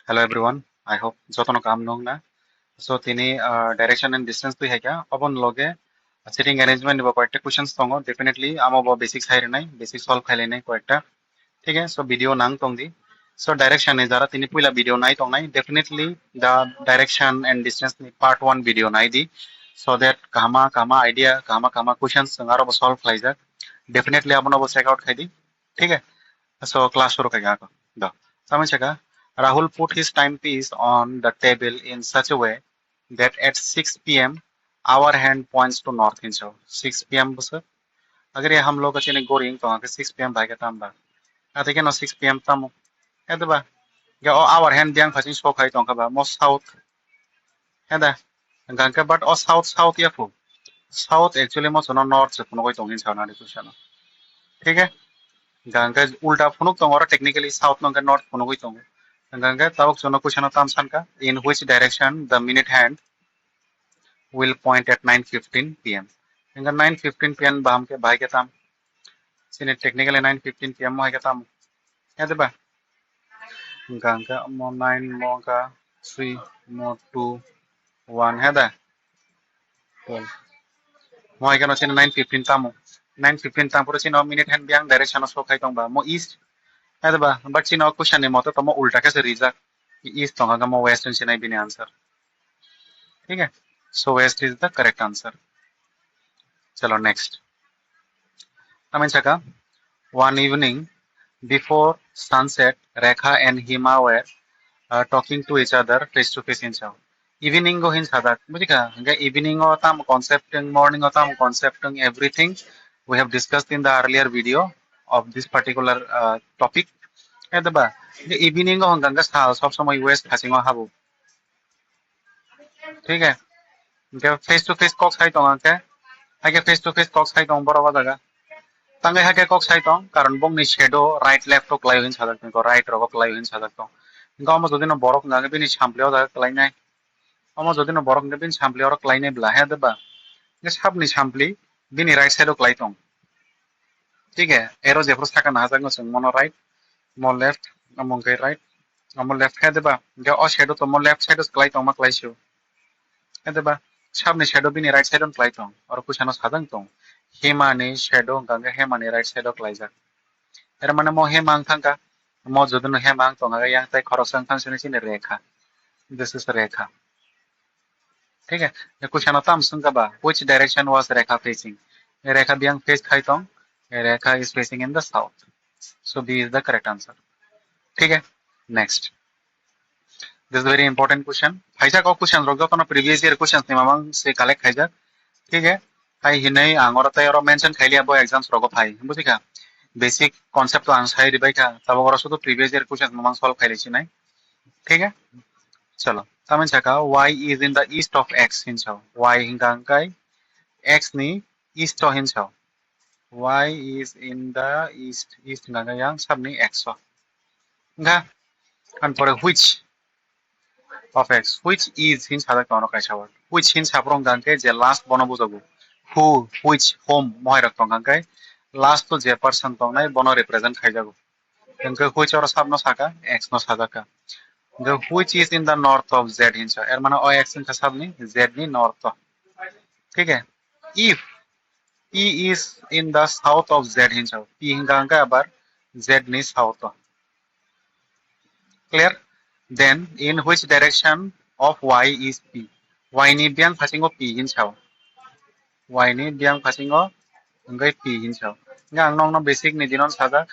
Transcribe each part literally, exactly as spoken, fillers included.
Hello everyone, I hope jotono kaham nung na. So tini, uh, direction and distance twi hai kha, oboni loge seating arrangement ni bo koyekta questions tongo, definitely amo bo basic sai rwnai, basic solve khai lainai koyekta. Thik hai, so video nang tong di. So direction ni jara tini puila video nai tong nai, definitely the direction and distance ni part one video nai di, so that kahama kahama idea, kahama kahama questions chwng aro bo solve khlai jak. Definitely abono bo check out khai di. Thik hai, so class shuru khai ako. Do. Tamni saka, Rahul put his timepiece on the table in such a way that at six P M our hand points to north hinso. Six P M bwswk. Agre ham logo chini gori wng tongo khe six P M bai khe tam ba. Ate khe no six P M tamo. Ete ba. Ge o our hand yang phasing sok hai tong kha ba. Mo south. Heda. Hingkha khe but o south, south ya phu. South actually mo sono north se phunugwi tong hin sa nani question o. Thik hai? Hingkha khe ulta phunuk tongo oro technically south no hingkha north phunugwi tongo. Hingkha khe tabuk sono question o tam san kha, in which direction the minute hand will point at nine fifteen P M. Hingkha nine fifteen P M baham khe bahai khe tam. Chini technically nine fifteen P M mo hai khe tam. Heda ba? Hingkha hingkha mo nine mo hingkha three mo two one heda. Twelve. Mo hai khe no chini nine fifteen tamo. Nine fifteen tam pore chini minute hand biyang direction o sok hai tong ba. Mo east. Heda ba? But chini o question ni mote to mo ulta khe se rijak. East tong hingkha mo west wng sinai bini answer. Thik hai? So west is the correct answer. Chalo next. Tamni saka, one evening before sunset, Rekha and Hima were, uh, talking to each other face to face in Sao. Evening go hin sadak, bujikha? Hingkhe evening o tam concept wng, morning o tam concept wng, everything we have discussed in the earlier video of this particular, uh, topic. Heda ba? Hingkhe evening o hingkha hingkha sal sob somoi west phasingo habu. Thik hai? Hingkhe face to face kok sai tong hingkhe. Haikhe face to face kok sai tong borok o jaga. Tangwi haikhe kok sai tong, karon bongni shadow right left o kwlai hin sajak tong, right rogo kwlai hin sajak tong. Hingkhe omo jodi no borok hingkha bini sampli o jaga kwlainai. Omo jodi no borok hingkha bini sampli oro kwlainai bla, heda ba? Hingkhe sabni sampli bini right side o kwlai tong. Thik hai? Ero jephuru saka nahajak no chwng mono right, mo left, omo hingkhe right, omo left heda ba? Hingkhe o side o tongmo left side o kwlai tongma kwlai sio. Heda ba? Sabni side o bini right side o kwlai tong. Oro puisa no sajak tong. Himani side o hingkha hingkhe Hemani right side o kwlaijak. Er mane mo Hema wng thangkha. Mo jodi no Hema wng tongkha yang tai khoroksa wng thang sini sini Rekha. This is Rekha. Thik hai? Question o tam swngkha ba, which direction was Rekha facing? Rekha biyang face khai tong, Rekha is facing in the south. So B is the correct answer. Thik hai? Next. This is very important question. Phaijak o question rok jotono previous year questions ni mamang se collect khaijak. Thik hai? Hai hinwi ang oro tei oro mention khailiya bo exams rogo phai. Bujikha? Basic concept o ang sai ribai kha. Tabuk oro sudu previous year questions mamang solve khailai sinai. Thik hai? Chalo. Tamni saka, Y is in the east of X hinsa. Y hingkha hingkha X ni east o hinsa. Y is in the east. East hingkha hingkha yang sabni X o. Hingkha, and pore which of X, which is hin sajak tongo kaisa word. Which hin sabrok hingkha hingkhe je last bono bujago. Who, which, whom, mohai rok tongkha hingkhe last o je person tongnai bono represent khaijago. Hingkhe which oro sabno saka, X no sajak kha. Hingkhe which is in the north of Z hinsa. Er mane o X hingkha sabni Z ni north o. Thik hai? If P is in the south of Z hinsa. P hingkha hingkha abar Z ni south o. Clear? Then in which direction of Y is P? Y ni biyang phasingo P hinsa. Y ni biyang phasingo hingkhe P hinsa. Hingkhe ang nokno basic ni dino sajak.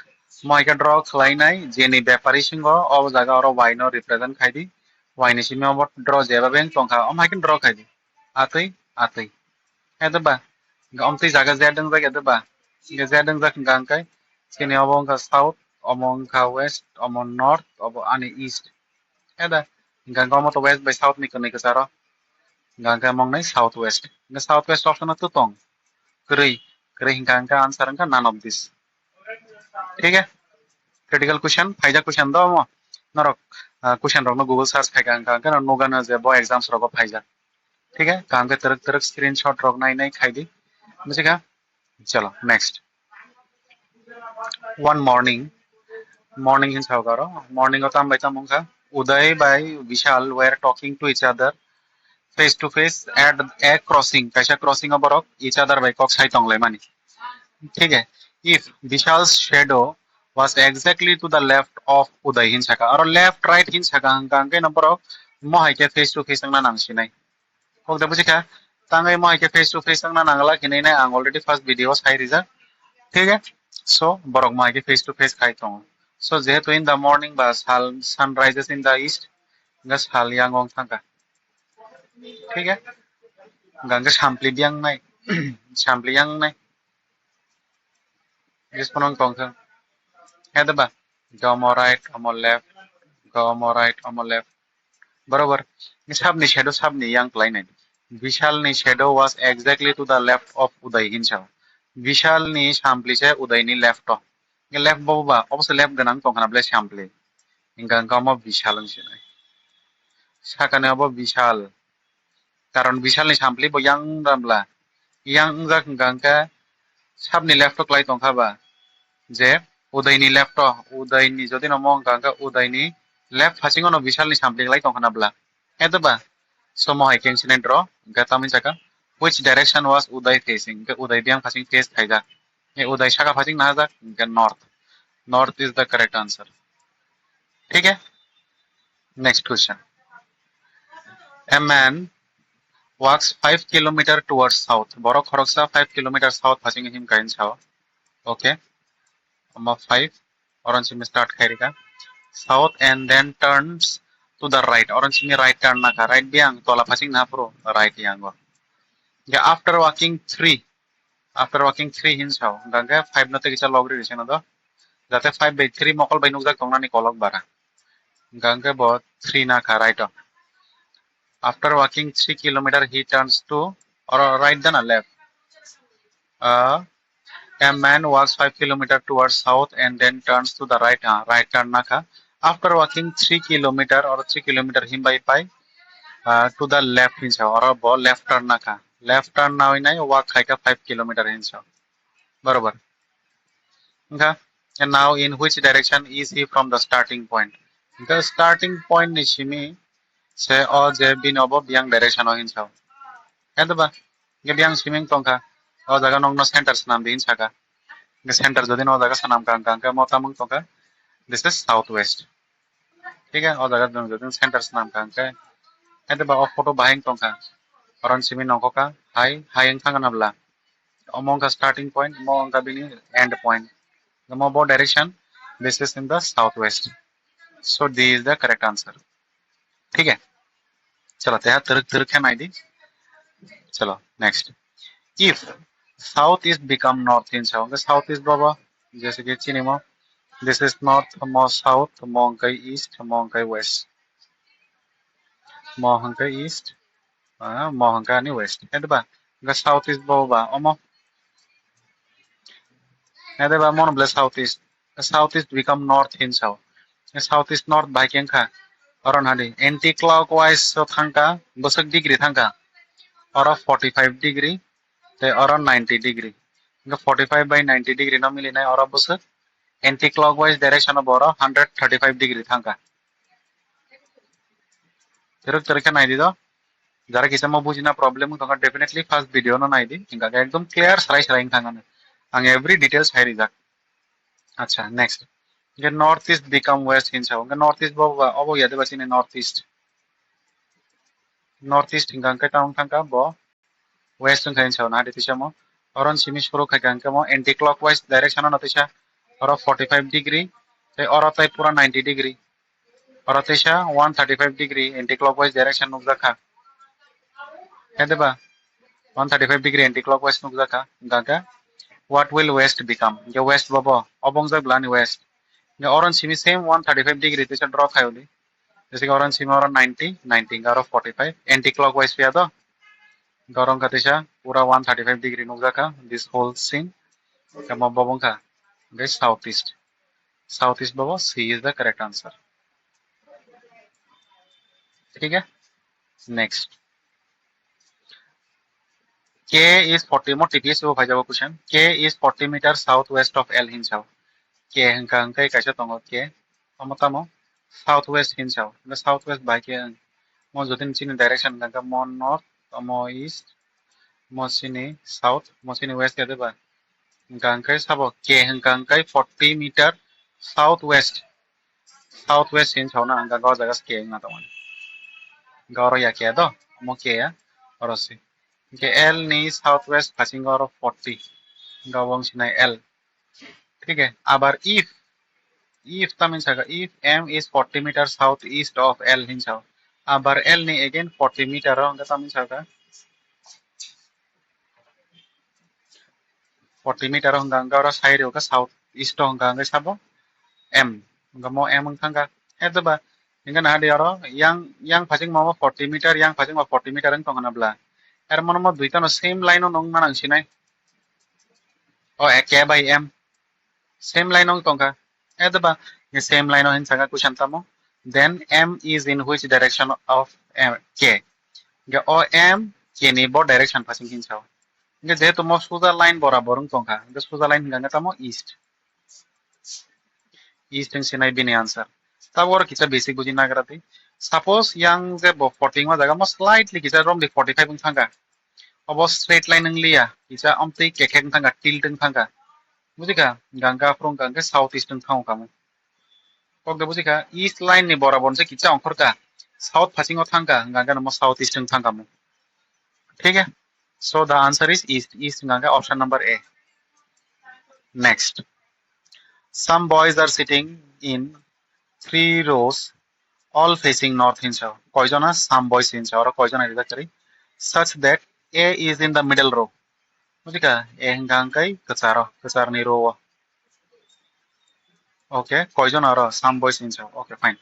Mo hai khe draw khlainai je ni bepari singo o jaga oro Y no represent khai di. Y ni simi obo draw jeba beng tongkha, omo hai khe draw khai di. Atwi, atwi. Heda ba? Hingkhe omtwi jaga Z wngjak ya de ba? Hingkhe Z wngjak hingkha hingkhe chini obo wngkha south, omo wngkha west, omo north, obo ani east. Heda? Hingkha hingkhe omo to west bai south ni kwnwi kwcharo. Hingkha hingkhe omo wngnai south west. Hingkhe south west option o to tong? Kwrwi. Kwrwi hingkha hingkhe answer wngkha none of this. Thik hai? Critical question, phaijak question do omo. Norok, ah, question rokno Google search khai kha hingkha hingkhe no nugano je bo exams rogo phaijak. Thik hai? Kaham khe twrwk twrwk screenshot rok nai nai khai di. Bujikha? Chalo, next. One morning. Morning hin sao karo. Morning o tam bai tam wngkha. Uday by Vishal were talking to each other face to face at a crossing. Kaisa crossing o borok each other bai kok sai tonglaimani. Thik hai, if Vishal's shadow was exactly to the left of Uday hin saka. Aro left right hin saka hwnkha hwnkhe no borok mohai khe face to face wngna nang sinai. Kok da buji kha? Tangwi mohai khe face to face wngna nangla hinwi nai ang already first video o sai rijak. Thik hai? So borok mohai khe face to face khai tongo. So jehetu in the morning ba sal, sun rises in the east, hwnkhe sal yang wng thangkha. Thik hai? Hwnkhe sampli yang nai, sampli yang nai. Yes, ponong tongkha. Hede ba? Gomo right, omo left, gomo right, omo left. Borobar. Ni sabni shadow sabni yang klai nai. Vishal ni shadow was exactly to the left of Uday hin sao. Vishal ni sampli se Uday ni left o. Nge left bo ba, obviously left ganang tongkhana ble sampli. Hingka hingka omo Vishal wng sinai. Sakani obo Vishal. Karon Vishal ni sampli bo yang ramla. Yang wngjak hingka hingka sabni left o klai tongkha ba. Je Uday ni left o, Uday ni jodi no mo hingka hingka Uday ni left phasingo no Vishal ni sampli klai tongkhana bla. Edo ba? So mohai khe wng sinai dro, hingka tamni saka. Which direction was Uday facing? Hingka Uday biyang phasing face khaijak. Ni Uday saka phasing nahajak, hingka north. North is the correct answer. Thik hai? Next question. A man walks five kilometer towards south. Borok khoroksa five kilometer south phasing him kain sao. Okay. Omo five. Oron simi start khairika. South and then turns to the right. Oron simi right turn naka. Right biyang tola phasing naphuru right yango. Hingke after walking three. After walking three hin sao. Hingke five no tei kisa logri risi no do. Jate five by three mokol bai nukjak tongnani kolok bara. Hingke bo three naka right o. After walking three kilometer, he turns to or right than a left. Uh, a man walks five kilometer towards south and then turns to the right. Uh, right turn naka. After walking three kilometer or three kilometer him bai pai uh, to the left hin sao or bo left turn naka. Left turn nawi nai walk khaika five kilometer hin sao. Borobar. Hingka, and now in which direction is he from the starting point? Hingka starting point ni simi se o je bini obo biyang direction o hin sao. Edo ba? Hingke biyang simi tongkha. O jaga nokno center swnam di hin saka. Hingke center jodi no o jaga swnam kha hingka hingke mo tamung tongkha. This is southwest. Thik hai, o jaga jodi center swnam kha hingke. Edo ba o photo bahai tongkha. Oron simi nongkho kha. Hai, hai wng thang na bla. Omo wngkha starting point, omo wngkha bini end point. Omo bo direction, this is in the southwest. So D is the correct answer. Thik hai? Chalo, teha twrwk twrwk khe nai di. Chalo, next. If south is become north hin sao, hingke south is bobo, jese ki chini mo, this is north, mo south, mo hingke east, mo hingke west. Mo hingke east, ah, mo hingke ani west. Edo ba, hingke south is bobo ba, omo. Edo ba, mo no ble south is. South east become north hin sao. South east north bai khe wngkha. Oron hadi anti clockwise o thangkha, bwswk degree thangkha. Oro forty-five degree, tei oro ninety degree. Hingke forty-five by ninety degree no milinai oro bwswk anti clockwise direction o bo oro hundred thirty-five degree thangkha. Twrwk twrwk khe nai di do. Jara kisa mo bujina problem wng tongkha, definitely first video no nai di. Hingkha khe ekdom clear sarai sarai wng thang ano. Ang every details hai rijak. Acha, next. Hingke north east become west hin sao. Hingke north east bo ba, obo ya de ba chini north east. North east hingka hingke tamo thangka bo west wngkha hin sao na de tisa mo. Oron simi suru khaika hingke mo anti clockwise direction ano tisa. Oro forty-five degree, tei oro tei pura ninety degree. Oro tisa one thirty-five degree anti clockwise direction nukjak kha. Hede ba? One thirty-five degree anti clockwise nukjak kha. Hingka khe what will west become? Hingke west bobo, obo wngjak bwlani west. Hingke oron simi same one thirty-five degree tisa draw khai uli. Jese ki oron simi oro ninety, ninety, hingke oro forty-five, anti clockwise phiya do. Hingke oro wngkha tisa pura one thirty-five degree nukjak kha, this whole scene. Hingke mo bobo wngkha, hingke south east. South east bobo, C is the correct answer. Thik hai? Next. K is forty, mo T P S C bo phaijago question. K is forty meter southwest of L hin sao. K hingka hingkai kaisa tongo K. Tamo tamo. south west hinwi sao. Hwnkhe south west bai khe ang. Mo jotoni chini direction hwnkha khe mo north, mo east, mo chini south, mo chini west ya de ba. Hwnkha khe sabo K hwnkha khe forty meter south west. South west hinwi sao na hwnkha khe o jaga K wngna tongo. Hwnkha oro ya K do, mo K ya, oro se. Hwnkhe L ni south west phasingo oro forty. Hwnkha bo wng sinai L. Thik hai, abar if, if tamni saka, if M is forty meter south east of L hinwi sao. Abar L ni again forty meter o hwnkha tamni saka, forty meter o hwnkha hwnkha oro side o hwnkha south east o hwnkha hwnkha sabo M. Hwnkha mo M wng thangkha. He to ba, hwnkha na di oro yang, yang phasing ma forty meter, yang phasing ma forty meter wng tongkha na bla. Er mono mo duita no same line o nung manang sinai. O K by M. Same line o tongkha. He to ba, same line o hinwi saka question tamo. Then M is in which direction of M, K? Hwnkhe o M K ni bo direction phasing hinwi sao. Hwnkhe jehetu mo suja line borabor wng tongkha, hwnkhe suja line hwnkha hwnkhe tamo east. East wng sinai bini answer. Tabuk oro kisa basic buji nagra twi. Suppose yang je bo forty wngma jaga mo slightly kisa romdi forty five wng thangkha. Obo straight line wng liya, kisa omtwi kekhek wng thangkha, tilt wng thangkha. Bujikha? Hwnkha hwnkhe aphuru hwnkha hwnkhe south east wng thango kamo. Kok de bujikha, east line ni borabor se kisa ongkhorkha, south phasingo thangkha, hwnkha hwnkhe mo south east wng thangkha mo. Thik hai? So the answer is east, east hwnkha hwnkhe option number A. Next. Some boys are sitting in three rows, all facing north hinwi sao. Koijona some boys hinwi sao, oro koijona rijak kwrwi. Such that A is in the middle row. Bujikha? A hwnkha hwnkhe kwcharo, kwcharni row o. Okay, koijona oro some boys hinwi sao. Okay, fine.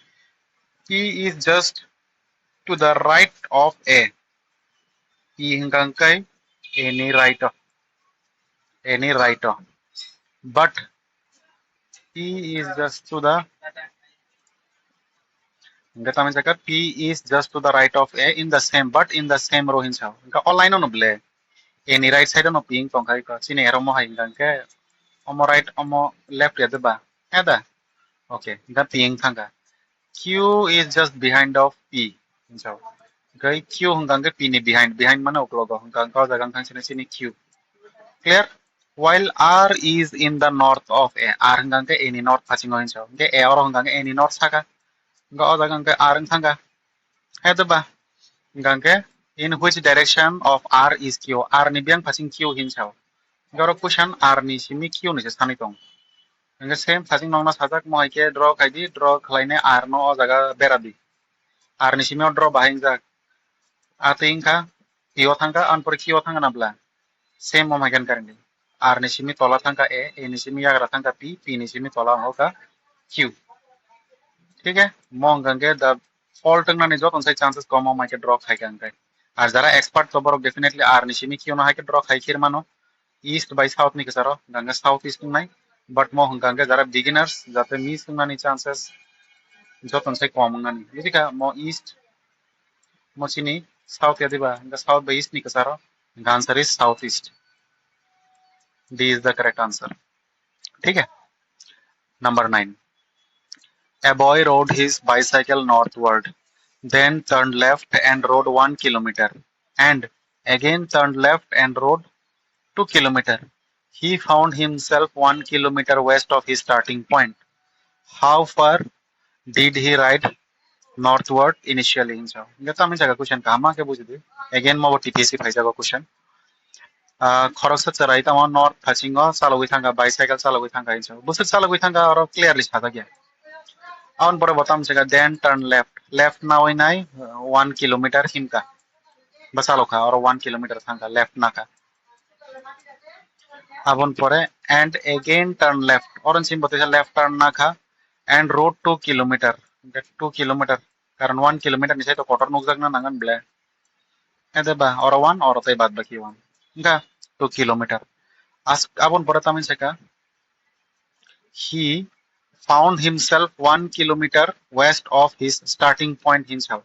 P is just to the right of A. P hwnkha hwnkhe A ni right o. A ni right o. But P is just to the, hwnkhe tamni saka P is just to the right of A in the same, but in the same row hinwi sao. Hwnkhe o line o no ble. A ni right side o no P wng tongkha iko. Chini ero mo hai hwnkha hwnkhe omo right, omo left ya de ba? He da? Okay, hwnkhe P wng thangkha. Q is just behind of P hinwi sao. Hwnkhe Q hwnkha hwnkhe P ni behind, behind mane uklogo, hwnkha hwnkhe o jaga wngkha chini, chini Q. Clear? While R is in the north of A, R hwnkha hwnkhe A ni north phasingo hinwi sao. Hwnkhe A oro hwnkha hwnkhe A ni north saka. Hwnkhe o jaga hwnkhe R wng thangkha. He to ba? Hwnkha hwnkhe in which direction of R is Q? R ni biyang phasing Q hinwi sao. Hwnkhe oro question R ni simi Q ni se sanwi tong. Hwnkhe same phasing nokno sajak mo hai khe draw khai di, draw khlainai R no o jaga bera di. R ni simi o draw bahai wngjak. A twi wngkha P o thangkha, aboni pore Q o thangkha na bla? Same mo hai khe wngkha rwdi. R ni simi tola thangkha A, A ni simi yagra thangkha P, P ni simi tola wngkha Q. Thik hai? Mo hwnkha hwnkhe the fault wngnani joto sai chances kom, mo hai khe draw khai kha hwnkhe. Ar jara expert to borok definitely R ni simi Q no hai khe draw khai khir mano. East bai south ni kwcharo, hwnkha hwnkhe south east wngnai. But mo hwnkha hwnkhe jara beginners, jate miss wngnani chances joto sai kom wngnani. Bujikha? Mo east, mo chini south ya diba, hwnkhe south bai east ni kwcharo, hwnkhe answer is south east. D is the correct answer. Thik hai? Number nine. A boy rode his bicycle northward, then turned left and rode one kilometer, and again turned left and rode two kilometer. He found himself one kilometer west of his starting point. How far did he ride northward initially hinwi sao. Hwnkhe tamni jaga question kaham khe buji di. Again mo bo T P S C phaijago question. Ah, khoroksa chwrai tamo north phasingo chalogwi thangkha, bicycle chalogwi thangkha hinwi sao. Bwswk chalogwi thangkha oro clearly sajak ya. Aboni pore bo tamni jaga then turn left. Left nawi nai, uh, one kilometer himkha. Ba chalokha, oro one kilometer thangkha, left nakha. Aboni pore and again turn left. Oro simi bo teisa left turn nakha and rode two kilometer. Hwnkhe two kilometer. Karon one kilometer ni side o kotor nukjakna nangan ble. Ede ba, oro one, oro tei bad baki one. Hwnkha two kilometer. As-, aboni pore tamni saka, he found himself one kilometer west of his starting point hinwi sao.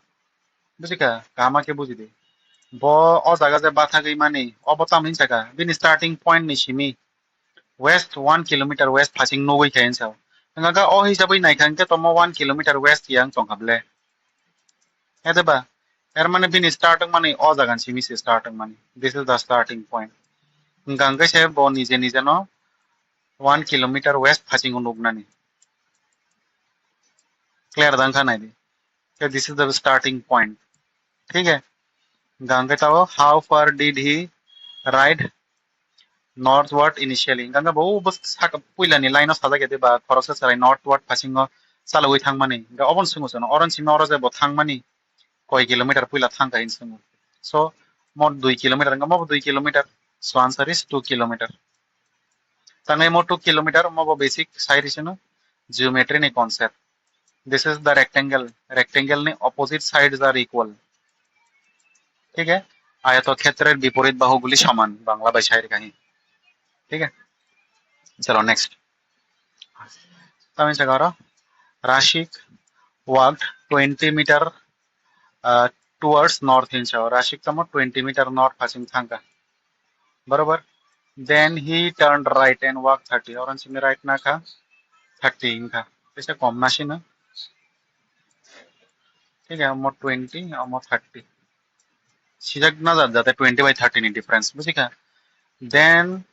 Bujikha? Kaham khe buji di. Bo o jaga je bathagwi mani, obo tamo hinwi saka, bini starting point ni simi west one kilometer west phasing nugwi kha hinwi sao. Hingkha o hisabwi naikha hingkhe tomo one kilometer west yang tongkha ble. Hede ba? Er mane bini start wngmani o jagan simi se start wngmani. This is the starting point. Hingkha hingkhe se bo nije nije no one kilometer west phasingo nuknani. Clear dang kha naidi. So this is the starting point. Thik hai? Hingkha hingkhe tao how far did he ride northward initially? Hingkha hingkhe bo bo saka puilani line o sajak ya de ba khoroksa chwrai northward phasingo chalogwi thangmani. Hingkha oboni swngwi chwng oron simi oro je bo thangmani koi kilometer puila thangkha hin swngwi. So mo dui kilometer hingkha mo bo dui kilometer. So answer is two kilometer. Tangai mo two kilometer mo bo basic sai risino geometry ni concept. This is the rectangle. Rectangle ni opposite sides are equal. Thik hai? Ayatokhetrer biporit bahuguli soman. Bangla bai sai rikha hi. Thik hai? Chalo next. Tamni jaga oro Rashik walked twenty meter uh, towards north hinsa. Rashik tamo twenty meter north phasing thangkha. Barobar. Then he turned right and walked thirty. Oron simi right na kha thirty hingkha. Tesa kom na sino. Thik hai, omo twenty, omo thirty. Sijak na jat jate twenty by thirty ni difference. Buji kha? Then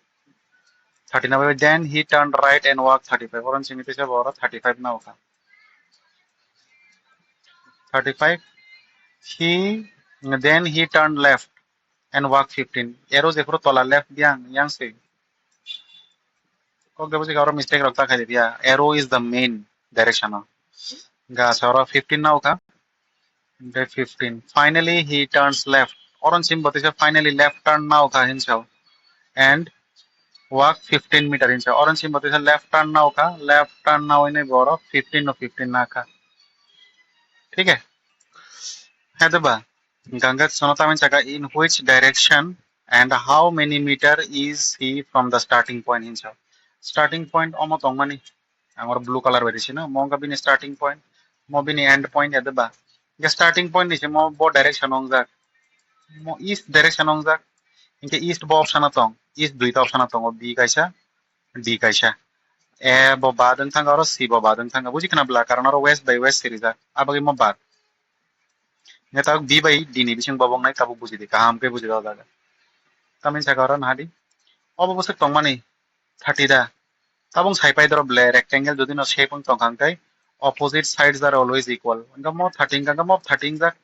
thirty na bai then he turned right and walked thirty-five. Oron simi tesa boro thirty-five na okha. Thirty-five. He then he turned left and walk fifteen. Arrow jephuru tola left biang yang se. Kok de buji oro mistake rok ta khai dia. Arrow is the main direction o. Ga soro fifteen na okha. Fifteen. Finally he turns left. Oron sim botisa finally left turn na okha hinsa. And walk fifteen meter hinsa. Oron sim botisa left turn na okha. Left turn na oine boro fifteen no fifteen na kha. Thik hai? Hede ba? Hingkha hingkhe sono tamni saka in which direction and how many meter is he from the starting point hinsa. Starting point omo tongmani. Ang oro blue color bai risino. Mo wngkha bini starting point. Mo bini end point ya de ba. Hingkhe starting point ni se mo bo direction o wngjak. Mo east direction o wngjak. Hingkhe east bo option o tong. East duita option o tongo. B kaisa, D kaisa. A bo bad wng thangkha oro C bo bad wng thangkha. Buji khna bla karon oro west by west sirijak. Abagwi mo bad. Hingkhe tabuk B bai D ni bising bo wngnai tabuk buji di. Kaham khe buji dok jaga. Tamni saka oro nahadi. Obo bwswk tongmani thirty da. Tabuk sai pai doro ble rectangle jodi no shape wng tongkha hingkhe opposite sides are always equal. Hingkhe mo thirty hingkha hingkhe mo thirty wngjak.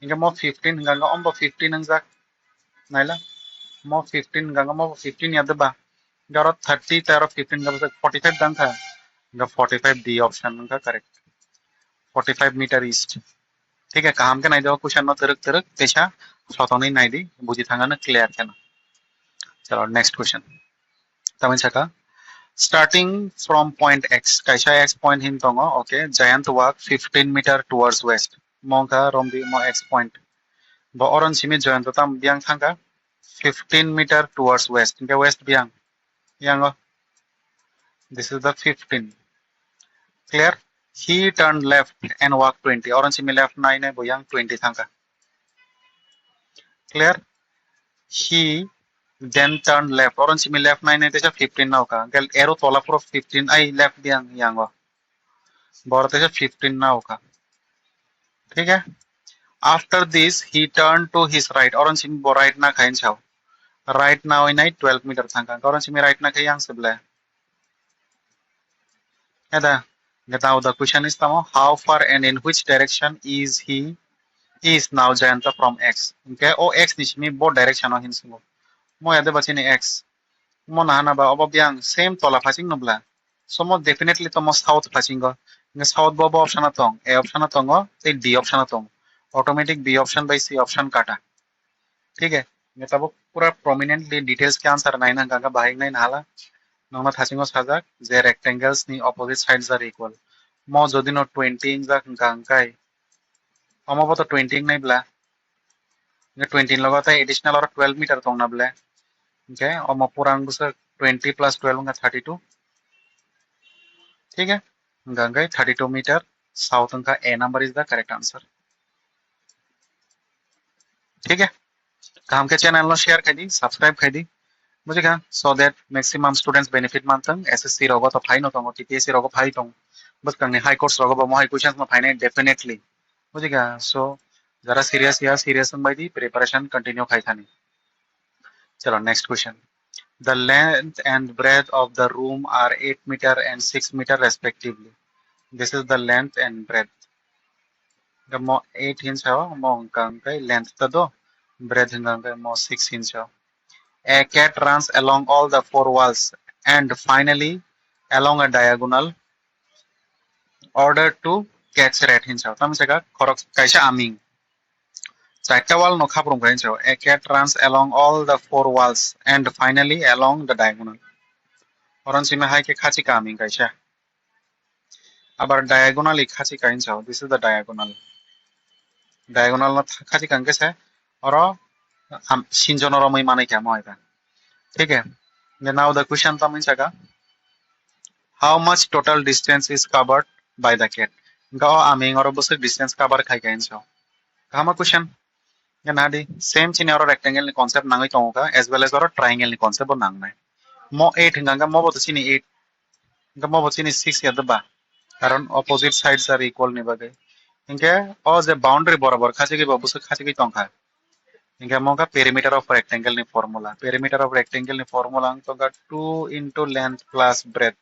Hingkhe mo fifteen hingkha hingkhe omo fifteen wngjak. Naila mo fifteen hingkha hingkhe mo fifteen ya de ba. Hingkhe oro thirty tei oro fifteen hingkhe forty-five dang kha. Hingkhe forty-five D option wngkha correct. Forty-five meter east. Thik hai, kaham khe naidi o question no twrwk twrwk teisa sotoni naidi, buji thangano clear kheno. Chalo, next question. Tamni saka, starting from point X, kaisa X point hin tongo, okay, Jayant walk fifteen meter towards west. Mo wngkha romdi mo X point. Bo oron simi Jayant tam biang thangkha fifteen meter towards west. Hingkhe west biang. Yango. This is the fifteen. Clear? He turned left and walked twenty. Oron simi left nai nai bo yang twenty thangkha. Clear? He then turned left. Oron simi left nai nai teisa fifteen na okha. Gel arrow tola puro fifteen ai left biang yango. Boro teisa fifteen na okha. Thik hai? After this, he turned to his right. Oron simi bo right na khain sao. Right na oi nai twelve meter thangkha. Oron simi right na khai yang se ble. Eda, now the question is tamo, how far and in which direction is he, is now Jayanta from X? Hingkhe o X ni simi bo direction o hin singo. Mo ede ba chini X. Mo nahana ba obo biang same tola phasing no bla. So mo definitely tomo south phasingo. Hingkhe south bo bo option o tong. A option o tongo, tei D option o tong. Automatic B option by C option kata. Thik hai? Hingkhe tabuk pura prominently details khe answer naina hingkha hingkhe bahai naina hala. Nongno thasingo sajak je rectangles ni opposite sides are equal. Mo jodi no twenty wngjak hingkha hingkhe omo bo to twenty wngnai bla. Hingkhe twenty logo tei additional oro twelve meter tongna ble. Hingkhe omo pura wngkha twenty plus twelve wngkha thirty-two. Thik hai? Hingkha hingkhe thirty-two meter south wngkha A number is the correct answer. Thik hai? Kaham khe channel no share khai di, subscribe khai di. Bujikha, so that maximum students benefit mantong, S S C rogo to phai no tongo, T P S C rogo phai tong, bwskangni high courts rogo bo mohai questions no phainai definitely. Bujikha, so jara serious ya, serious wngbai di, preparation continue khai thani. Chalo, next question. The length and breadth of the room are eight meter and six meter respectively. This is the length and breadth. Mo eight hinsa, mo hwnkha hwnkhe length ta do, breadth hwnkha hwnkhe mo six hinsa. A cat runs along all the four walls and finally along a diagonal order to catch rat hinsa. Tamo saka khorok kaisa aming. Chaita wall no khaprum kaisa. A cat runs along all the four walls and finally along the diagonal. Oron simi hai khe khachi ka aming kaisa. Abar diagonally khachi kainsa. This is the diagonal. Diagonal no khachi kangkhe se oro sinjono romwi manai kha mo eba. Thik hai. Now the question tamo saka, how much total distance is covered by the cat? Ga o aming oro bwswk distance cover khai kainsa. Kahama question. Nadi same chini oro rectangle ni concept nangwi tongo ka, as well as oro triangle ni concept bo nangnai. Mo eight hwnkha hwnkhe mo bo to chini eight, hwnkhe mo bo chini six ya doba, karon opposite sides are equal ni bagwi. Hwnkhe o je boundary borobor khachigwi bo bwswk khachigwi tongkha. Hwnkhe mo wngkha perimeter of rectangle ni formula. Perimeter of rectangle ni formula wngkha two into length plus breadth.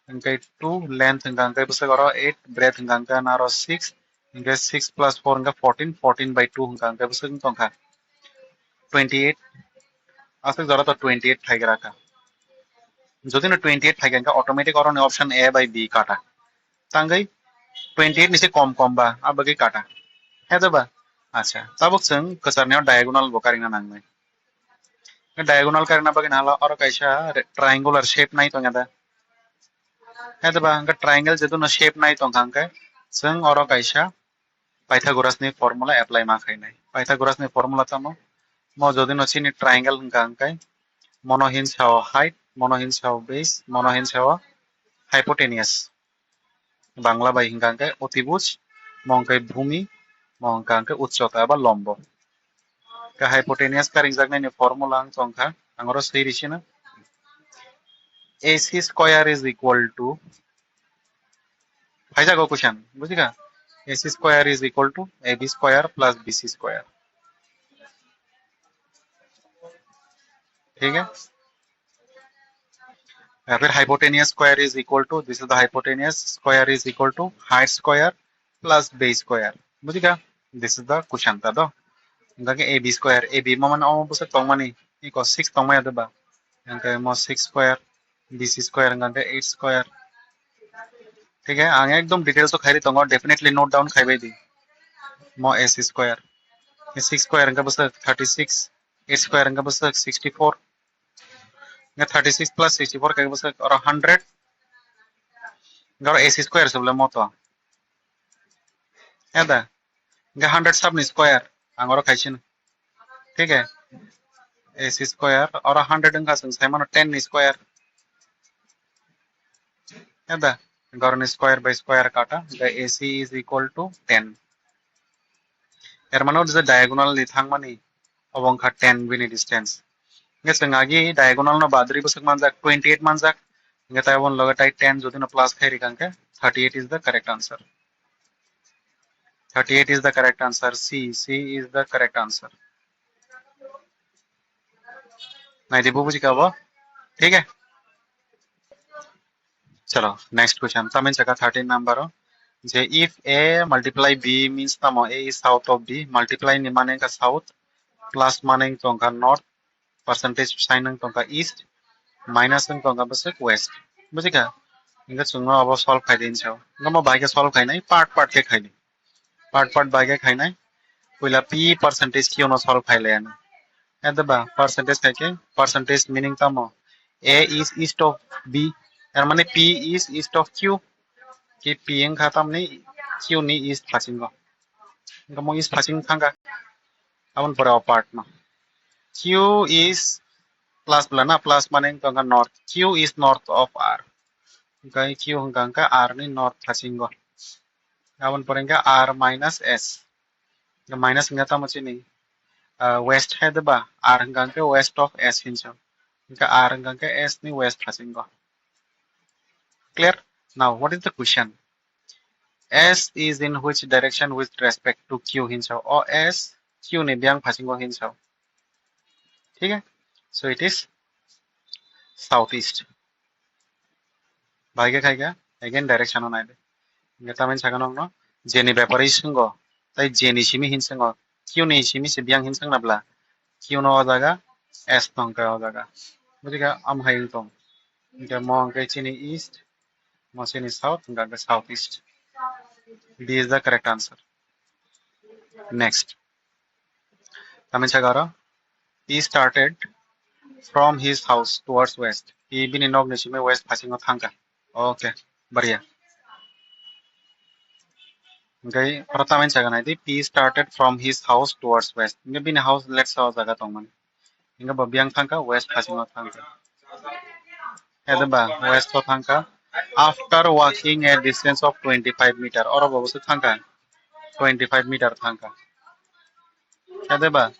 Hwnkhe two length hwnkha hwnkhe bwswk oro eight, breadth hwnkha hwnkhe naro six, hwnkhe six plus four hwnkhe fourteen, fourteen by two hwnkha hwnkhe bwswk wng tongkha twenty eight. Aswk jora to twenty eight phaigra kha. Jodi no twenty eight phaikha hwnkhe automatic oro ni option A by B kata. Tangwi twenty eight ni se kom kom ba, abagwi kata. He da ba? Acha, tabuk chwng kwcharni o diagonal bo karina nangnai. Diagonal karina bagwi nalo oro kaisa re-, triangular shape nai tongya da. He da ba? Hwnkhe triangle jedu no shape nai tongkha hwnkhe chwng oro kaisa Pythagoras ni formula apply ma khainai. Pythagoras ni formula tamo? Mo jodi no chini triangle hwnkha hwnkhe mono hinsa o height, mono hinsa o base, mono hinsa o hypotenuse. Bangla bai hwnkha hwnkhe otibuj, mo hwnkhe bhumi, mo hwnkha hwnkhe uchchota eba lombo. Khe hypotenuse karingjaknai ni formula ang tongkha, ang oro swi risina. A C square is equal to, phaijago question, bujikha? A C square is equal to A B square plus B C square. ठीक है? या फिर hypotenuse square is equal to, this is the hypotenuse square is equal to height square plus base square. Bujikha? This is the question ta do. Hwnkhe A B square, A B mo mane omo bwswk tongmani, iko six tongmaya doba. Hwnkhe mo six square, B C square hwnkhe eight square. Thik hai, ang ekdom details o khairi tongo, definitely note down khaibai di. Mo A C square, six square hwnkhe bwswk thirty six, eight square hwnkhe bwswk sixty four. Hwnkhe thirty six plus sixty four khe bwswk oro hundred. Hwnkhe oro A C square se bole moto. Eda. Hwnkhe hundred sabni square. Ang oro khaisino. Thik hai? A C square. Oro hundred wngkha chwng saimano ten ni square. Eda. Hwnkhe oroni square by square kata. Hwnkhe A C is equal to ten. Er mane o je diagonal ni thangmani obo wngkha ten bini distance. Hwnkhe chwng agi diagonal no badri bwswk manjak twenty eight manjak. Hwnkhe tai obo loge tai ten jodi no plus khai rikha hwnkhe thirty eight is the correct answer. Thirty eight is the correct answer. C, C is the correct answer. Naidi bo bujikha bo. Thik hai? Chalo, next question. Tamin saka thirteen number o. Je if A multiply B means tamo, A is south of B, multiply ni mane wngkha south, plus mane wng tongkha north, percentage sign wng tongkha east, minus wng tongkha bwswk west. Bujikha? Hwnkhe chwngno abo solve khai di hinwi sao. Hwnkhe mo bai khe solve khainai, part part khe khainai. Part part bai khe khainai. Puila P percentage Q no solve khai laiya na. Eda ba percentage khai khe percentage meaning tamo? A is east of B. Er mane P is east of Q. Ki P wngkha tamni Q ni east phasingo. Hwnkhe mo east phasing thangkha. Aboni pore o part no. Q is plus bwla na, plus mane wngkha north. Q is north of R. Hwnkhe Q hwnkha hwnkhe R ni north phasingo. Aboni pore hwnkhe R minus S. Minus hwnkhe tamo chini? west hai de ba, r hwnkha khe west of s hinsa. Hwnkha r hwnkha khe s ni west phasingo. Clear? Now, what is the question? S is in which direction with respect to Q hinsa? O S Q ni biyang phasingo hinsa. Thik hai? So it is southeast. Bahai khe khai khe again direction o nai de. Hwnkhe tamani sakha nokno J ni bepari swngo, tai J ni simi hin swngo, Q ni simi se biyang hin swngna bla, Q no o jaga, S no hwnkhe o jaga. Buji kha, am hai wng tong. Hwnkhe mo hwnkhe chini east, mo chini south, hwnkhe south east. B is the correct answer. Next. Tamani sakha aro, he started from his house towards west. He bini nok ni simi west phasingo thangkha. Okay, bariya. Hwnkhe aro tamani sakha nai di, he started from his house towards west. Hwnkhe bini house left sa o jaga tongmani. Hwnkhe bo biyang thangkha, west phasingo thangkha. Ede ba west o thangkha. After walking a distance of twenty-five meter, oro bo bwswk thangkha, twenty-five meter thangkha. Ede ba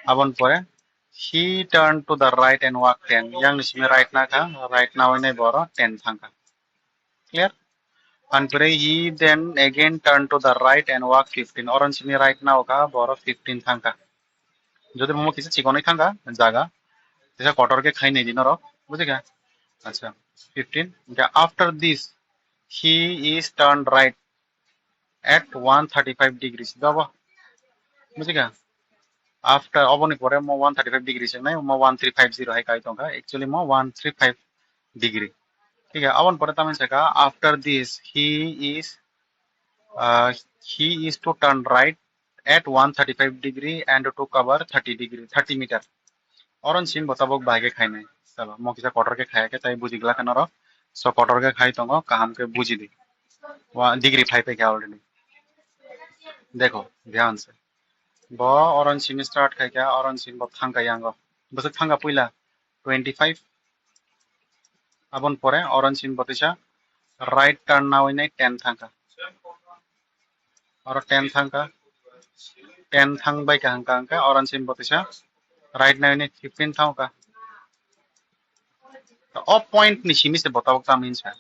aboni pore he turned to the right and walked ten. Yang ni simi right nakha, right nawi nai boro ten thangkha. Clear? Anpore he then again turned to the right and walked fifteen. Oro ni simi right nawi kha, boro fifteen thangkha. Jodi mo kisa chikonwi thangkha jaga, kisa kotor khe khai nai di norok, buji kha? Acha, fifteen. Hwnkhe after this, he is turned right at one thirty-five degrees. Dobo? Buji kha? After, oboni pore mo one thirty-five degrees wngnai, mo one three five zero hai kai tongkha. Actually mo one three five degree. Thik hai, aboni pore tamani sakha, after this, he is, uh, he is to turn right at one thirty-five degree and to cover thirty degree, thirty meter. Oro ni simi bo tabok bahai khe khainai. Chalo, mo kisa kotor khe khaya khe tai buji glak norok. So kotor khe khai tongo, kaham khe buji di. Wa degree phai phai khe already. Dekho, dhyan se. Bo oro ni simi start khai kha, oro ni simi bo thangkha yango. Bwswk thangkha puila twenty-five. Aboni pore oro ni simi bo teisa right turn nawi nai ten thangkha. Oro ten thangkha. Ten thang bai kaham kaham khe oro ni simi bo teisa right nawi nai fifteen thangkha. O point ni simi se bo tabok tamo hinsa.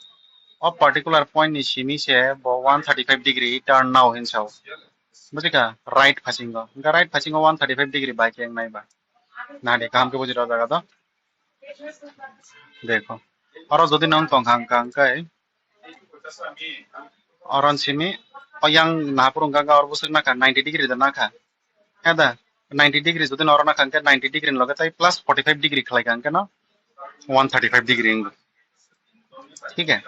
O particular point ni simi se bo one thirty-five degree turn now hinsa. Buji kha? Right phasingo. Hwnkhe right phasingo one thirty-five degree bai khe wngnai ba. Nadi kaham khe buji rw jaga do. Dekho. Oro jodi nang tong kha hwnkha hwnkhe oro ni simi o yang naphuru hwnkha hwnkhe oro bwswk nakha ninety degree da nakha. Heda, ninety degree jodi norok nakha hwnkhe ninety degree ni loge tai plus forty-five degree khlai kha hwnkhe no one thirty-five degree wngkha. Thik hai?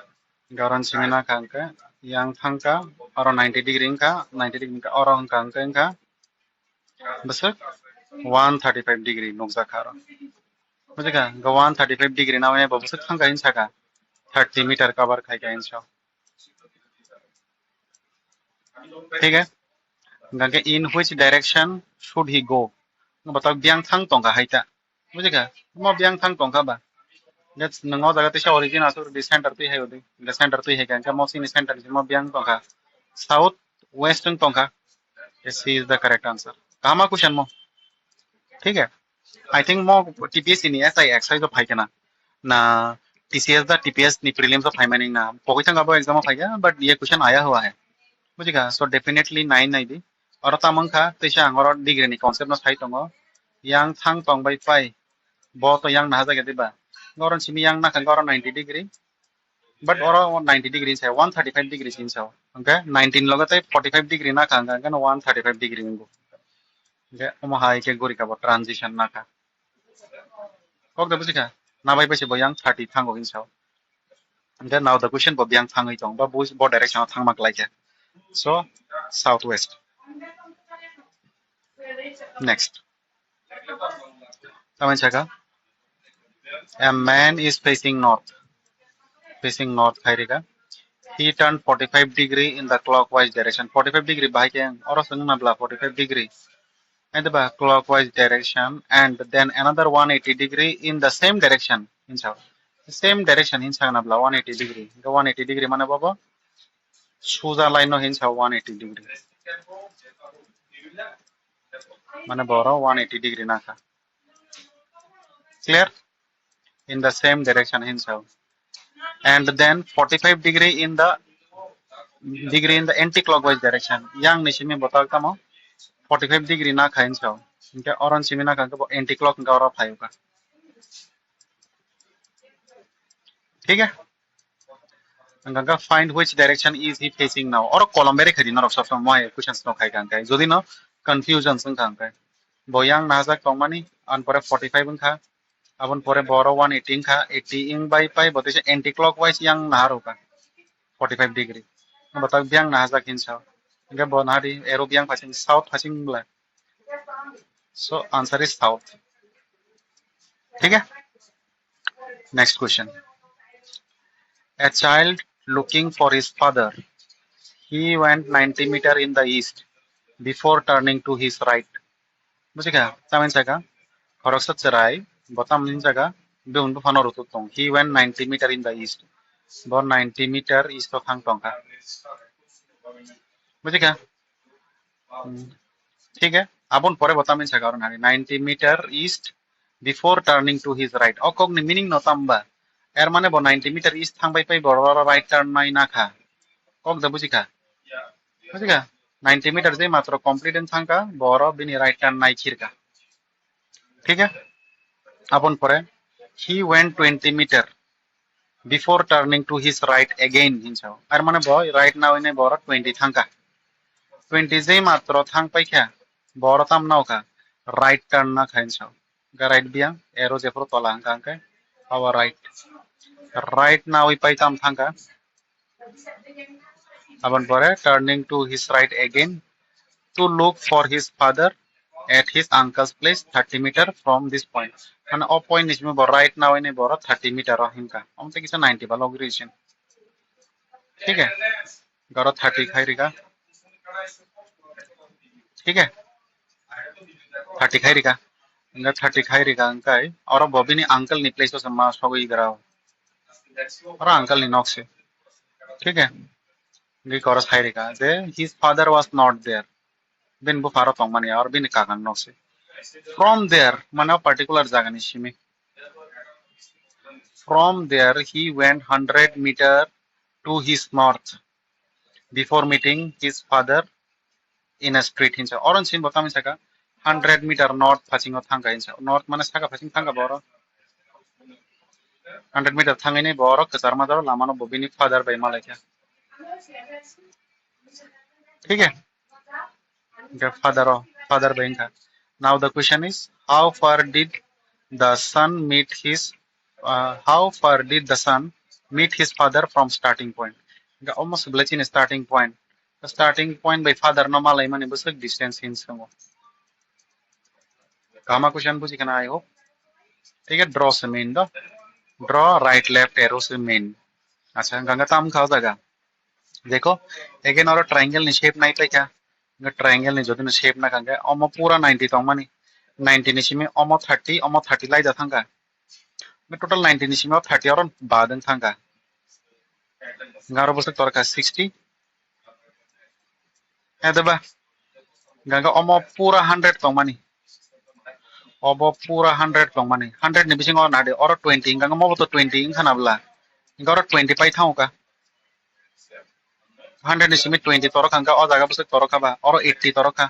Hwnkhe oro ni simi nakha hwnkhe yang thangkha, oro ninety degree wngkha, ninety degree wngkha, oro wngkha hwnkhe wngkha bwswk one thirty-five degree nukjak kha oro. Bujikha? Hwnkhe one thirty-five degree nawi bo bwswk thangkha hinwi sakha, thirty meter cover khaikha hinwi sa. Thik hai? Hwnkhe in which direction should he go? Bo ta biyang thang tongkha hai ta. Bujikha? Mo biyang thang tongkha ba. That's nwng o jaga tisa origin asuk di center twi hai udi. The center twi hai kha, hwnkhe mo sini center mo biyang tongkha. South west wng tongkha. Yes, C is the correct answer. Kaham question mo. Thik hai? I think mo T P S C ni S I exercise o phai khe na. Na T C S da T P S ni prelims o phai mani na. Pogwi thang abo exam o phai khe, but ye question aya hua hai. Bujikha? So definitely nine nai di. Oro tamo wngkha, teisa ang oro degree ni concept no sai tongo. Yang thang tong bai pai. Bo to yang naha jagya diba? Oro simi yang nakha oro ninety degree. But oro ninety degree hinsa, one thirty-five degree hinsa. Hwnkhe nineteen loge tei forty-five degree nakha, hwnkhe one thirty-five degree wngo. Hwnkhe omo hai khe gori kha bo transition nakha. Kok da bujikha? Nabai bai se bo yang thirty thango hinsa. Hwnkhe now the question bo biyang thangwi tong, ba bo, bo direction o thangma klai khe. So, southwest. Next. Tamani sakha, a man is facing north. Facing north khai rikha. He turned forty-five degree in the clockwise direction. Forty-five degree bahai khe oro swng na bla forty-five degree. And the clockwise direction and then another one eighty degree in the same direction. Hinsa. Same direction hinsa na bla one eighty degree. The one eighty degree mane bobo suja line no hinsa one eighty degree. Mane boro one eighty degree nakha. Clear? In the same direction hinsa. And then forty-five degree in the degree in the anti-clockwise direction. Yang ni simi botak tamo forty-five degree nakha hinsa. Hingke oron simi nakha hingke bo anti-clock hingke oro phai uka. Thik hai? Hingke find which direction is he facing now. Oro kolom beri khadi norok sob somoi questions no khai kang kai. Jodi no confusion sung kang kai. Bo yang nahajak tongmani, an pore forty-five wngkha. Abon pore boro one eighty wngkha, eighty wng bai pai bo teisa anti-clockwise yang naharuka, forty-five degree. Bo tak biyang nahajak hinsa. Hingke bo nahadi arrow biyang phasing south phasing bla. So answer is south. Thik hai? Next question. A child looking for his father. He went ninety meter in the east before turning to his right. Bujikha, tamin saka, khoroksa chwrai, bo tamni jaga, bini buphano rutuk tong. He went ninety meter in the east. Bo ninety meter east o thang tongkha. Bujikha? Hmm. Thik hai? Abon pore bo tamin saka oro nari, ninety meter east before turning to his right. O kok ni meaning no tamba? Er mane bo ninety meter east thang bai pai bo oro right turn nai nakha. Kok da bujikha? Bujikha? Ninety meter je matro complete wng thangkha, bo oro bini right turn nai khirkha. Thik hai? Abon pore, he went twenty meter before turning to his right again hinsa. Ar mane bo right nawi nai bo oro twenty thangkha. Twenty je matro thang paikha, bo oro tam naokha, right turn nakha hinsa. Ga right biyang, arrow jephuru tola hangkha hangkhe, our right. Right nawi pai tam thangkha. Abon pore turning to his right again to look for his father at his uncle's place thirty meter from this point. Mane o point ni simi bo right nawi ni boro thirty meter o himkha. Omo tei kisa ninety ba logri sin. Thik hai? Garo thirty khai rika. Thik hai? Thirty khai rika. Hingke thirty khai rika hingkai oro bo bini uncle ni place o se ma sogwi gra. Oro uncle ni nok se. Thik hai? Hingke oro sai rika je his father was not there. Bini bupha oro tongmani or bini kaka ni nok se. From there, mane o particular jaga ni simi. From there, he went hundred meter to his north before meeting his father in a street hinsa. Oron sin bo tamo saka hundred meter north phasingo thangka hinsa. North mane saka phasing thangka boro. Hundred meter thangini boro kwchar majaro lamano bo bini father bai malaikha. Thik hai? The father o, father bai wngkha. Now the question is, how far did the son meet his, uh, how far did the son meet his father from starting point? Hingkha omo se belai chini starting point. Starting point bai father no malaimani bwswk distance hin swngo. Kama question buji khana, I hope. Thik hai, draw se main do. Draw right left arrow se main. Acha, hingkha tam kha o jaga. Dekho, again oro triangle ni shape nai paikha. Hingkha triangle ni jodi no shape na kangkhe, omo pura ninety tongmani. Ninety ni simi omo thirty, omo thirty laida thangkha. Hingkha total ninety ni simi o thirty oro badeng thangkha. Hingkha oro bwswk torkha sixty. He deba. Hingkha omo pura hundred tongmani. Obo pura hundred tongmani. Hundred ni bisingo nadi oro twenty, hingkha omo bo to twenty wngkha na bwla. Hingkha oro twenty pai thango ka. Hundred ni simi twenty torok hingkha o jaga bwswk torok kha ba. Oro eighty torok kha.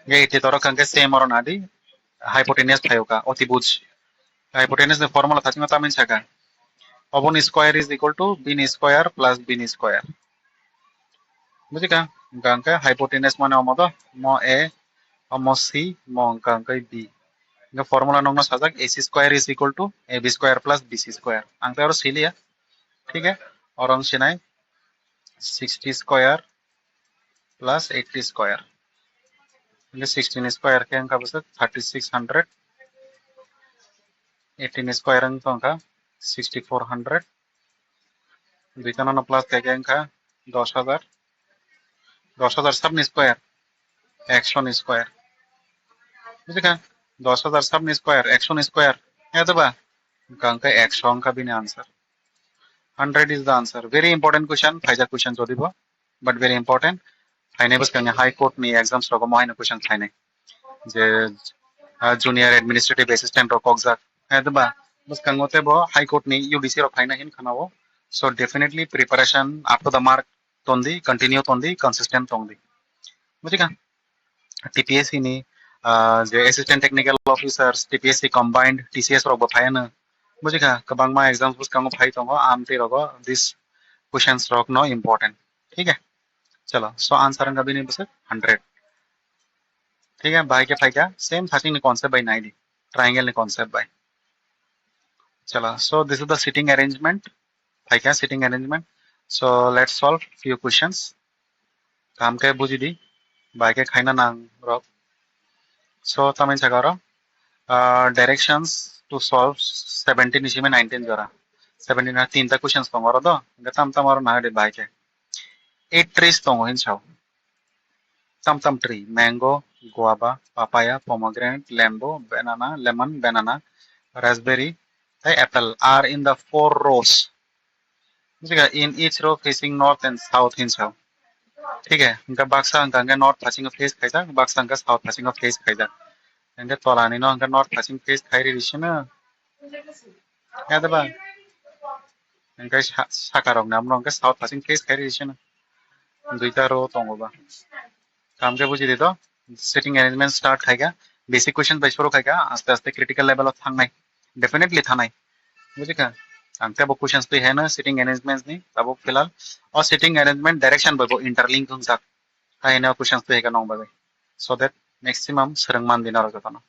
Hingkha eighty torok hingkha same oro nadi. Hypotenuse phaio ka. Oti buj. Hypotenuse ni formula thachima tamin saka. Oboni square is equal to bini square plus bini square. Bujikha? Hingkha hingkha hypotenuse mane omo do, mo A, omo C, mo hingkha hingkha B. Hingkha formula nokno sajak A C square is equal to A B square plus B C square. Ang tei oro siliya. Thik hai? Oro ang sinai sixty square plus eighty square. Hingkha sixteen square khe hingkha bwswk thirty six hundred. Eighteen square wng tongkha sixty four hundred. Duita no plus khe wngkha dos hajar. Dos hajar sabni square, ekshoni square. Bujikha? Dos hajar sabni square, ekshoni square. He deba? Hingkha hingkha eksho wngkha bini answer. Hundred is the answer. Very important question, phaijak question jodi bo, but very important. Phainai bwskangni High Court ni exams rogo mo haino question phainai. je junior administrative assistant rok kokjak, haiba bwskango teibo High Court ni U D C rok phaina hin khana o. So definitely preparation up to the mark tondi, continue tondi, consistent tongdi. Bujikha? T P S C ni je assistant technical officers, T P S C combined, T C S rok bo phaiano. Bujikha? Kwbangma exams bwskango phai tongo, amtwi rogo this questions rok no important. Thik hai? Chalo, so answer wngkha bini bwswk hundred. Thik hai, bahai khe phaikha same thaching ni concept bai naidi, triangle ni concept bai. Chalo, so this is the seating arrangement. Phaikha seating arrangement. So let's solve few questions. Kaham khe bujidi, bahai khe khaina nang rok. So tamni saka oro directions to solve seventeen ni simi nineteen jora. Seventeen na tinta questions tongo oro do. Hingke tam tam oro nangdi bahai khe. Eight trees tongo hin sao. Tam tam tree, mango, guava, papaya, pomegranate, lembu, banana, lemon, banana, raspberry, tei apple are in the four rows. Bujikha? In each row facing north and south hin sao. Thik hai? Hingke baksa hingka hingke north phasingo face khaijak, baksa hingke south phasingo face khaijak. Hingke tola ni no hingke north phasing face khai ri sino. Ya da ba? Hingke sa-, saka rok ni amo hingke south phasing face khai ri sino. Duita row tongo ba. Kaham khe buji di to. Seating arrangement start khai kha, basic question bai suru khai kha, aste aste critical level o thangnai, definitely thangnai. Bujikha? Ang tebo questions twi heno seating arrangements ni tabuk philal. O seating arrangement direction bai bo interlink wngjak. Hai heno questions twi hai kha nong bagwi. So that maximum swrwng man di norok jotono.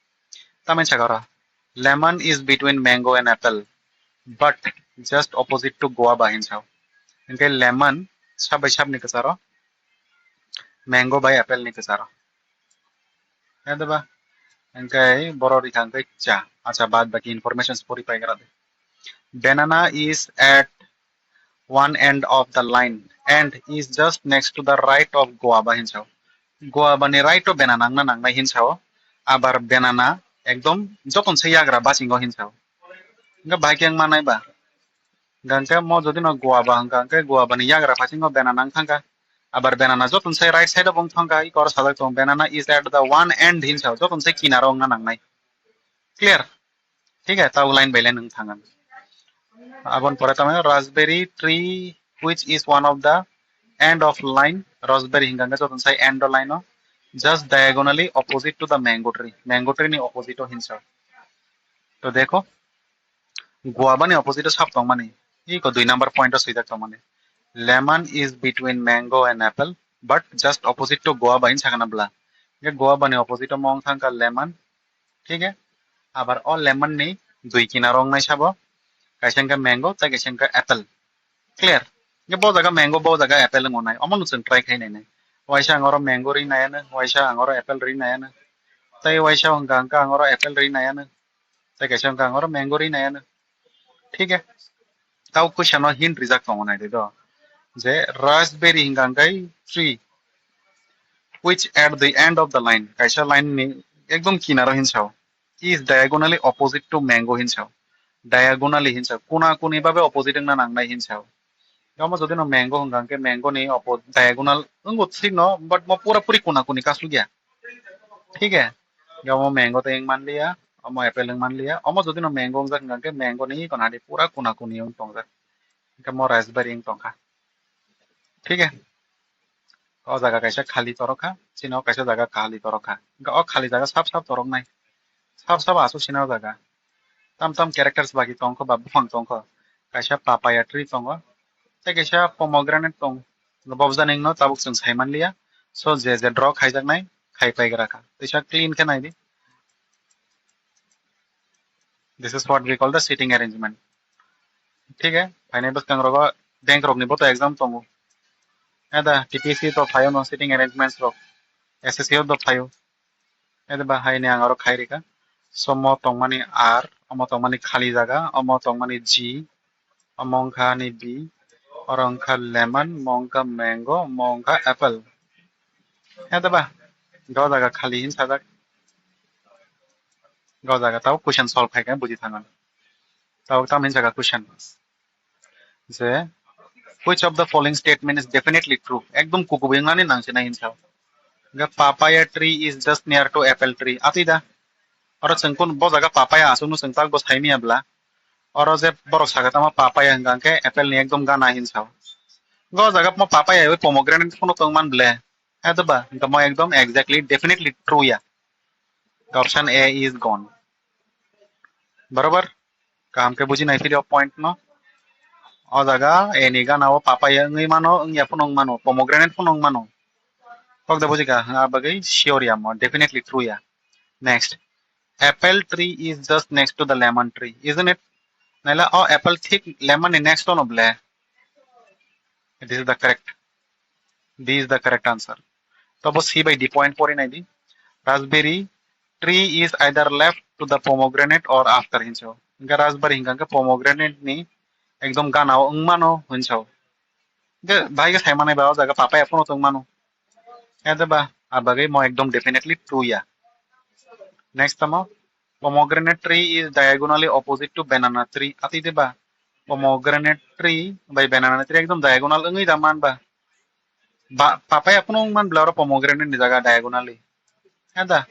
Tamni saka oro, lemon is between mango and apple, but just opposite to guava hin sao. Hingke lemon sab bai sab ni kwcharo, mango bai apple ni kwcharo. Hede ba? Hingke boro rikha hingke cha. Acha, bad baki information pori pai gra de. Banana is at one end of the line and is just next to the right of guava hin sao. Guava ni right o banana wngna nangnai hin sao. Abar banana ekdom joton se yagra basingo hin sao. Hingke bahai khe wng manai ba? Hingke mo jodi no guava hingka hingke guava ni yagra phasingo banana wng thangkha. Abar banana joton se right side o bo wng thangkha, iko oro sajak tongo, banana is at the one end hin sao, joton se kinaro wngna nangnai. Clear? Thik hai, tabuk line by line wng thangkha. Aboni pore tamo raspberry tree which is one of the end of line, raspberry hingka hingke joton se end o line o, just diagonally opposite to the mango tree, mango tree ni opposite o hin sao. To dekho, guava ni opposite o sab tongmani, iko dui number point o swijak tongmani. Lemon is between mango and apple, but just opposite to guava hin sakana bla. Hingke guava ni opposite o mo wng thangkha lemon. Thik hai? Abar o lemon ni dui kinaro wngnai sabo, kaisa hingke mango tei kaisa hingke apple. Clear? Hingke bo jaga mango, bo jaga apple wng nai, omo no chwng try khai nai nai. Waisa ang oro mango ri nai ano, waisa ang oro apple ri nai ano. Tei waisa hingka hingke ang oro apple ri nai ano. Tei kaisa hingke ang oro mango ri nai ano. Thik hai? Tau question o hint rijak tongo nai de do. Je raspberry hingka hingke tree which at the end of the line, kaisa line ni ekdom kinaro hin sao, is diagonally opposite to mango hin sao. Diagonally hin sao, kuna kuni babe opposite wngna nangnai hin sao. Omo jodi no mango hingka hingke mango ni oppo-, diagonal wngbo thik no, but mo pura puri kuna kuni kasugya. Thik hai? Omo mango tei wng manliya, omo apple wng manliya. Omo jodi no mango wngjak hingka hingke mango ni iko nadi pura kuna kuni wng tongjak. Hingke mo raspberry wng tongkha. Thik hai? O jaga kaisa khali torok kha, chini o kaisa jaga khali torok kha. Hingke o khali jaga sap sap torok nai. Sap sap aswk sini o jaga. Tam tam characters bagi tongkho ba buphang tongkho. Kaisa papaya tree tongo. Tei kaisa pomegranate tong. Bobjani no tabuk chwng sai manliya. So je je draw khaijaknai, khai paigra kha. Teisa clean khe naidi. This is what we call the seating arrangement. Thik hai, phainai bwskang rogo bank rokni bo to exam tongo. Eda T P S C to phaio no seating arrangements rok, S S C o to phaio. Eda ba haini ang oro khai rikha. So mo tongmani R, omo tongmani khali jaga, omo tongmani G, omo wngkha ani B, oro wngkha lemon, mo wngkha mango, mo wngkha apple. Eda ba, do jaga khali hin sajak. Do jaga tao question solve khai khe buji thango. Tao tam hin jaga question. Je, which of the following statement is definitely true? Ekdom kukubi wngnani nangsinai hin sao. Hingke papaya tree is just near to apple tree. Atwi da. Oro chwng kun bo jaga papaya aswkno chwng tak bo saimaya bla. Oro je borok saka tamo papaya hingka hingke apple ni ekdom gana hin sao. Go jaga mo papaya oi pomegranate phano tong man ble. Edo ba, hingke mo ekdom exactly, definitely true ya. Option A is gone. Barobar? Kaham khe buji nai philio point no. O jaga A ni gana o papaya wngwi mano, wngya phano wng mano, pomegranate phano wng mano. Kok da buji kha, ha bagwi sure ya mo, definitely true ya. Next. Apple tree is just next to the lemon tree, isn't it? Naila o apple thik lemon ni next ono ble. This is the correct. D is the correct answer. Tobo C by D point pori nai di. Raspberry tree is either left to the pomegranate or after hinso. Hingke raspberry hingka hingke pomegranate ni ekdom gana o wng mano hinso. Hingke bahai khe sai manai ba o jaga papaya phano tong mano. Ede ba, a bagwi mo ekdom definitely true ya. Next tamo, pomegranate tree is diagonally opposite to banana tree. Ati de ba, pomegranate tree by banana tree ekdom diagonal wngwi da man ba. Ba, papaya phano wng man bla oro pomegranate ni jaga diagonally. Eda,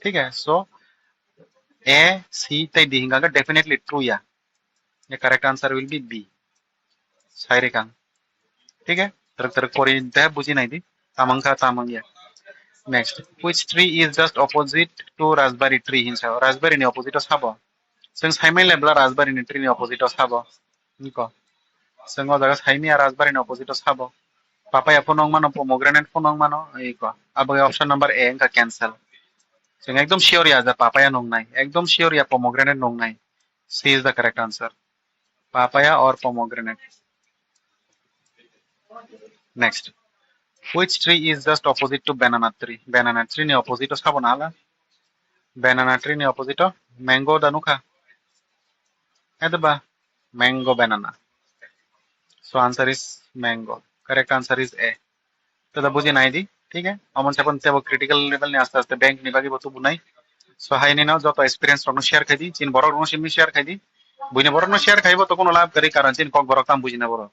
thik hai, so A, C tei D hingka hingke definitely true ya. The correct answer will be B. Sai rikang. Thik hai? Tarak tarak pori de buji nai di. Tamang kha, tamang ya. Next. Which tree is just opposite to raspberry tree hinsa? Raspberry ni opposite o sabo. Seng saimai lebla raspberry ni tree ni opposite o sabo. Niko. Seng o jaga saimai raspberry ni opposite o sabo. Papaya phano wng mano, pomegranate phano wng mano. Iko. Abo option number A wngkha cancel. Seng ekdom sure ya ja papaya nung nai. Ekdom sure ya pomegranate nung nai. C is the correct answer. Papaya or pomegranate. Next. Which tree is just opposite to banana tree? Banana tree ni opposite o sabo na hala. Banana tree ni opposite o mango da nukha. Ede ba mango banana. So answer is mango. Correct answer is A. Tada buji nai di, thik hai? Amon sabon tebo critical level ni aste aste bank ni bagi bo tubu nai. So hai ni no joto experience rok no share khai di, chin borok rok no simi share khai di. Buini borok no share khai bo to kono lab kari karon chin kok borok tam buji na borok.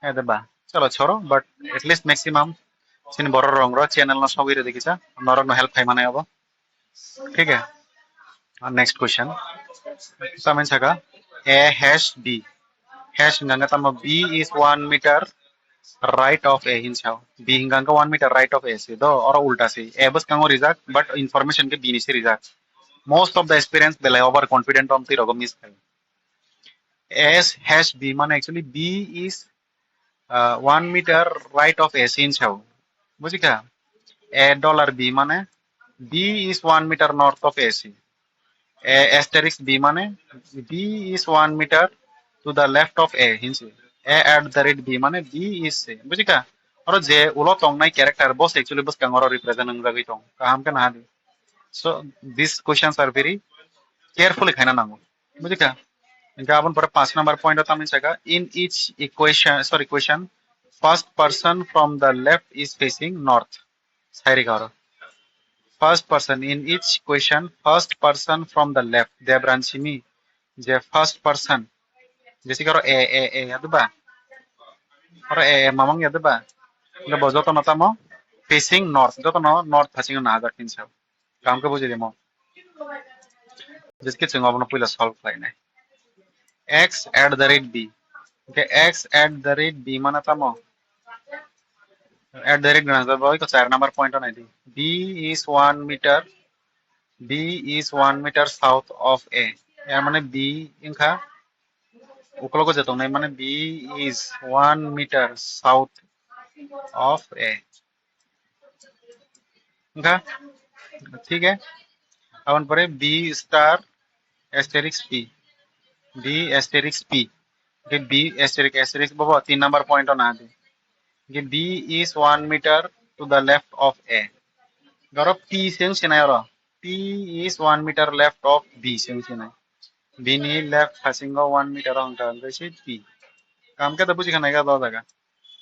Ede ba, chalo choro, but at least maximum chin borok rok ro channel no sogwi re di kisa, norok no help khai manai abo. Thik hai? Next question. Tamin saka A hash B. Hash hingka tamo B is one meter right of A hinsao. B hingka one meter right of A si do, oro ulta si. A bwskango rijak, but information ke B ni si rijak. Most of the experience belai over confident om twi rogo miss khai. A hash B mane actually B is uh, one meter right of A C in sao. Bujikha? A dollar B mane B is one meter north of A C. A asterisk B mane B is one meter to the left of A hinsi. A at the rate B mane B is C. Bujikha? Oro je ulo tongnai character boss actually bwskango oro represent wngjagwi tong. Kaham khe nahadi. So these questions are very carefully khaina nango. Bujikha? Hingke aboni pore panch number point o tamni saka, in each equation, sorry, question, first person from the left is facing north. Sai rikha oro. First person in each question, first person from the left. Debran simi je first person. Jesi karo A, A, A, yadu ba? Oro A, A, mamang yadu ba? Hingke bo joto no tamo facing north, joto no north facing na hajak hinsa. Kaham khe buji rimo. Jeske chwng abono puila solve khlainai. X at the rate B. Hingke X at the rate B mana tamo? At the rate gwnang jabo iko char number point o naidi. B is one meter. B is one meter south of A. Er mane B wngkha uklogo je tongnai mane B is one meter south of A. Wngkha? Thik hai? Aboni pore B star asterisk P. B asterisk P. Hingke B asterisk asterisk bobo tin number point o nahadi. Hingke B is one meter to the left of A. Garo P se wngsinai oro. P is one meter left of B se wngsinai. B ni left phasingo one meter o wngkha, hingke se P. Kaham khe da buji kha nai kha o jaga.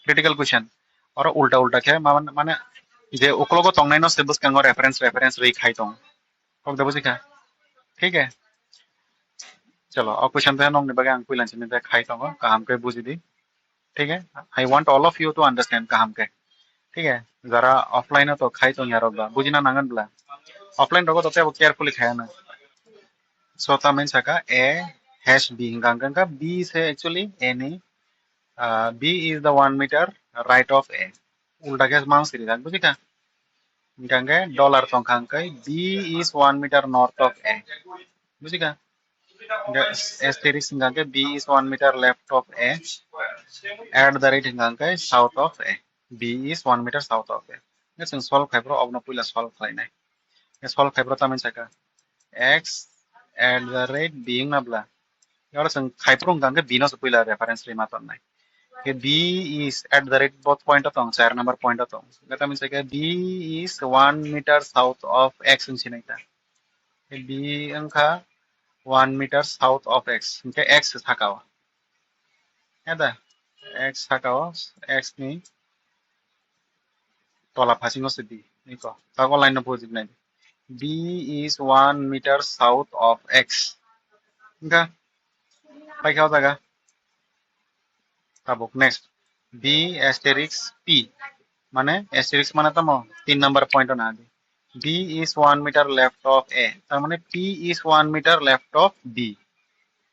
Critical question. Oro ulta ulta khe ma-, mane je uklogo tongnai no se bwskango reference, reference rwi khai tong. Kok da buji kha? Thik hai? Chalo, o question tha nokni bagwi ang puilan simi tha khai tongo, kaham khe buji di. Thik hai? I want all of you to understand kaham khe. Thik hai? Jara offline o to khai tong ya rok ba, bujina nangan bla. Offline rogo to tebo carefully khaya na. So, ta main saka A hash B hingka hingka B se actually A ni, ah, B is the one meter right of A. Ulta khe mang siri jak, bujikha? Hingka hingke dollar tongkha hingke B is one meter north of A. Bujikha? Hingke asterisk hingka hingke B is one meter left of A. At the rate hingka hingke south of A. B is one meter south of A. Hingke chwng solve khai phuru obono puila solve khlainai. Hingke solve khai phuru tamni saka x at the rate B wngna bla. Oro chwng khai phuru hingka hingke B no se puila reference rima tonnai. Hingke B is at the rate bo point o tong, char number point o tong. Hingke tamni saka B is one meter south of X wng sinai ta. Hingke B wngkha one meter south of X. Hingke X saka o. Ya da? X saka o, X ni tola phasingo se B. Niko, tago line no bujik nai. B is one meter south of X. Hingka, paikha o jaga. Tabuk next. B asterisk P. Mane asterisk mane tamo tin number point o na di. B is one meter left of A. Tar mane P is one meter left of B.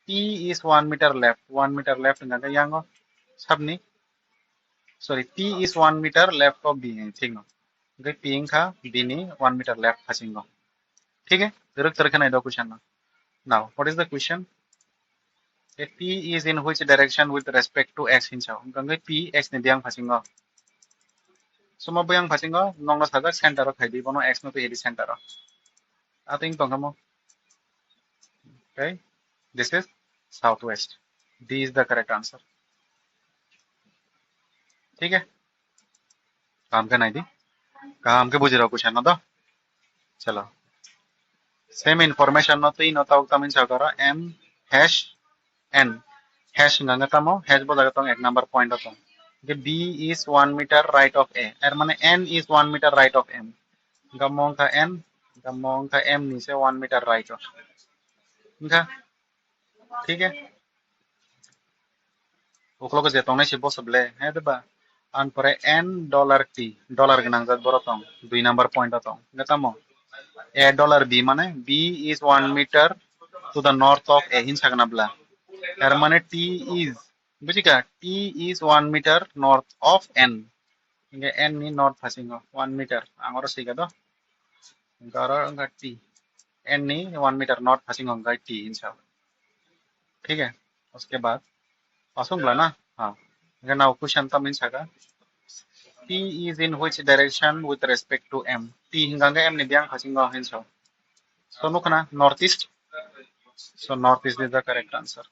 P is one meter left. One meter left hingka khe yango sabni. Sorry, P is one meter left of B. Thik no. Hingke P wngkha B ni one meter left phasingo. Thik hai? Twrwk twrwk khe nai do question no. Now, what is the question? A P is in which direction with respect to X hinsa? Hingke P X ni biyang phasingo. Suma biyang phasingo, nongno sajak center o khai di, bono X no twi di center o. Atwng tongkha mo. Okay, this is southwest. D is the correct answer. Thik hai? Kaham khe nai di. Kaham khe buji rw question no do. Chalo. Same information no twi no tabuk tamni saka oro M hash N. Hash hingka khe tamo? Hash bo jaga tong ek number point o tong. Hingke B is one meter right of A. Er mane N is one meter right of M. Hingka mo wngkha N, hingka mo wngkha M ni se one meter right o. Hingka, thik hai? Uklogo je tongnai se boso ble, he de ba? An pore N dollar T, dollar gwnang jat boro tong, dui number point o tong. Hingke tamo? A dollar B mane B is one meter to the north of A hin sakna bla. Er mane T is, bujikha? T is one meter north of N. Hingke N ni north phasingo one meter. Ang oro sika do. Hingke oro wngkha T. N ni one meter north phasingo hingkha T hinsa. Thik hai? Uske baad. Asung bla na? Ha. Hingke now question tamni saka. P is in which direction with respect to M? T hingka hingke M ni biyang phasingo hinsa. So nukha na north east. So north east is the correct answer.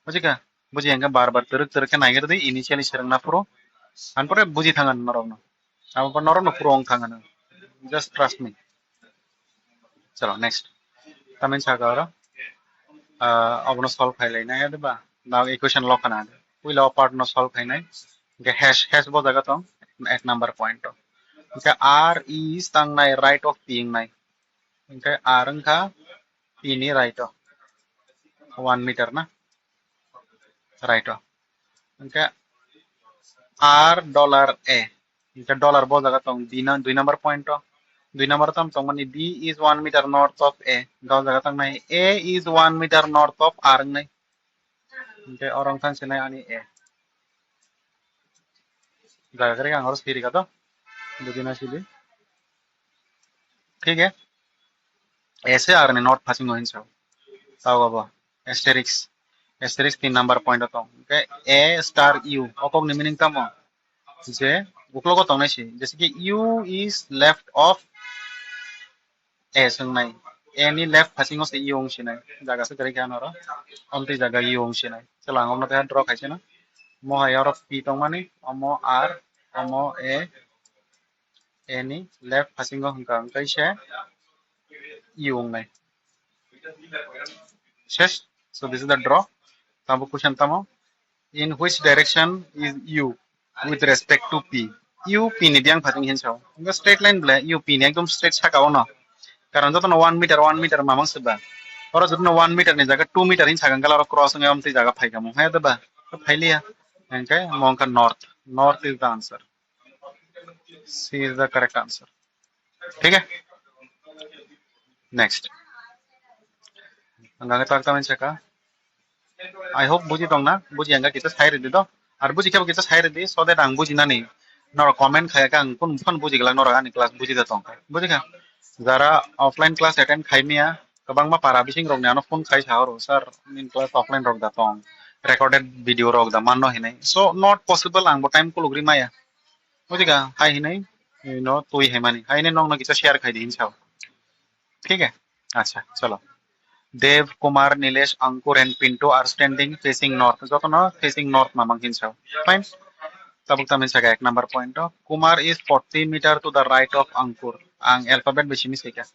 Bujikha? Buji hingke bar bar twrwk twrwk khe naigra di, initially swrwngna phuru. An pore buji thang ano norokno. Abo norokno phuru wng thang ano. Just trust me. Chalo, next. Tamni saka oro, ah, obono solve khai lai nai, ya de ba? Now equation log khana. Puila o part no solve khai nai. Hingke hash, hash bo jaga tong, ek number point o. Hingke R is tang nai right of P wng nai. Hingke R wngkha P ni right o. One meter na? Right o. Hingke R dollar A. Hingke dollar bo jaga tong dui na, dui number point o. Dui number tam tong mani B is one meter north of A. Hingke o jaga tang nai A is one meter north of R wng nai. Hingke oro wng thang sinai ani A. Jaga khe ang oro siri ka to. Buji na sili. Thik hai? A se R ni north phasingo hinsa. Tao abo. Asterisk. Asterisk tin number point o tong. Hingke A star U. O kok ni meaning tamo? Je uklogo tongnai se. Jese ki U is left of A swngnai. A ni left phasingo se U wng sinai. Jaga se kwrwi khe ano oro. Omtwi jaga U wng sinai. Chwla ang omno tei draw khai sino. Mo hai oro P tongmani, omo R, omo A. A ni left phasingo hwnkha hwnkhe se U wngnai. Ses. So this is the draw. Tamo question tamo. In which direction is U with respect to P? U P ni biyang phating hinsa. Hingke straight line ble U P ni ekdom straight saka ono. Karon jotono one meter, one meter mamang se ba. Oro jotono one meter ni jaga two meter hin sakang kala oro cross wngya omtwi jaga phaikamo. Hai de ba? Phailiya. Hingke mo wngkha north. North is the answer. C is the correct answer. ठीक है, next. Ang ang tak tamin saka. I hope buji tong na, buji ang kita sai redi do. Ar buji kebo kita sai redi, so that ang buji nani. Noro comment khaya ka ang kun fun buji gala noro ani class buji da tong. Buji ka? Jara offline class attend khai miya, kabang ma para bising rok ni ano phone khai sa horo, sir, min class offline rok da tong. Recorded video rok da manno hinai. So not possible, ang bo time kulugri maya. Buji ka? Hai hinai, you know, tui hai mani. Hai hinai nong no kita share khai di hinsao. ठीक है, अच्छा, चलो. Dev, Kumar, Nilesh, Ankur and Pintu are standing facing north. Jotono facing north mamang hinsao. Fine. Tabuk tamin saka ek number point o. Kumar is forty meter to the right of Ankur. Ang alphabet bisi misika.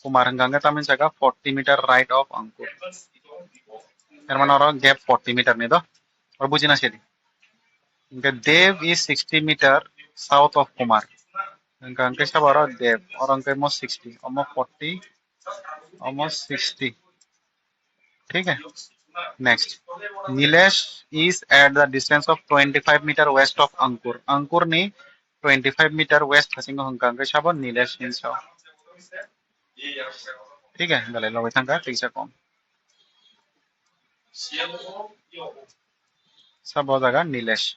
Kumar hingka hingke tamin saka forty meter right of Ankur. Ermano oro gap forty meter ni do. Oro bujina sedi. Hingke Dev is sixty meter south of Kumar. Hingka hingke sabo oro Dev, oro hingke mo sixty, omo forty, omo sixty. ठीक है? Next. Nilesh is at the distance of twenty-five meter west of Ankur. Ankur ni twenty-five meter west hasingo hingka hingke sabo Nilesh hinsao. ठीक है? Dalai logoi thangka, tisa kom. Sabo jaga Nilesh.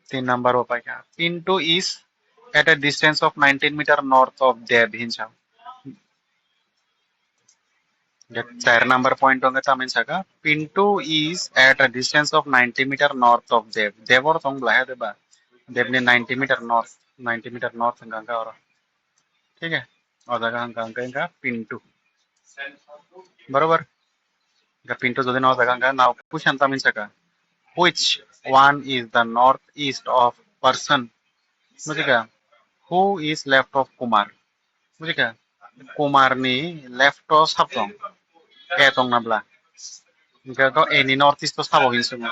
Tin number o paikha. Pintu is at a distance of nineteen meter north of Dev hinsao. Hingke char number point o hingke tamin saka, Pintu is at a distance of ninety meter north of Dev. Dev oro tong blaiha de ba? Dev ni ninety meter north, ninety meter north hingka hingke oro. ठीक है? O jaga hingka hingke hingka Pintu. Barobar. Hingke Pintu jodi no o jaga hingka now question tamin saka. Which one is the northeast of person? Bujika? Who is left of Kumar? Bujika? Kumar ni left o sab tong. A tong na bla. Hingke ko A ni northeast o sabo hin sungo.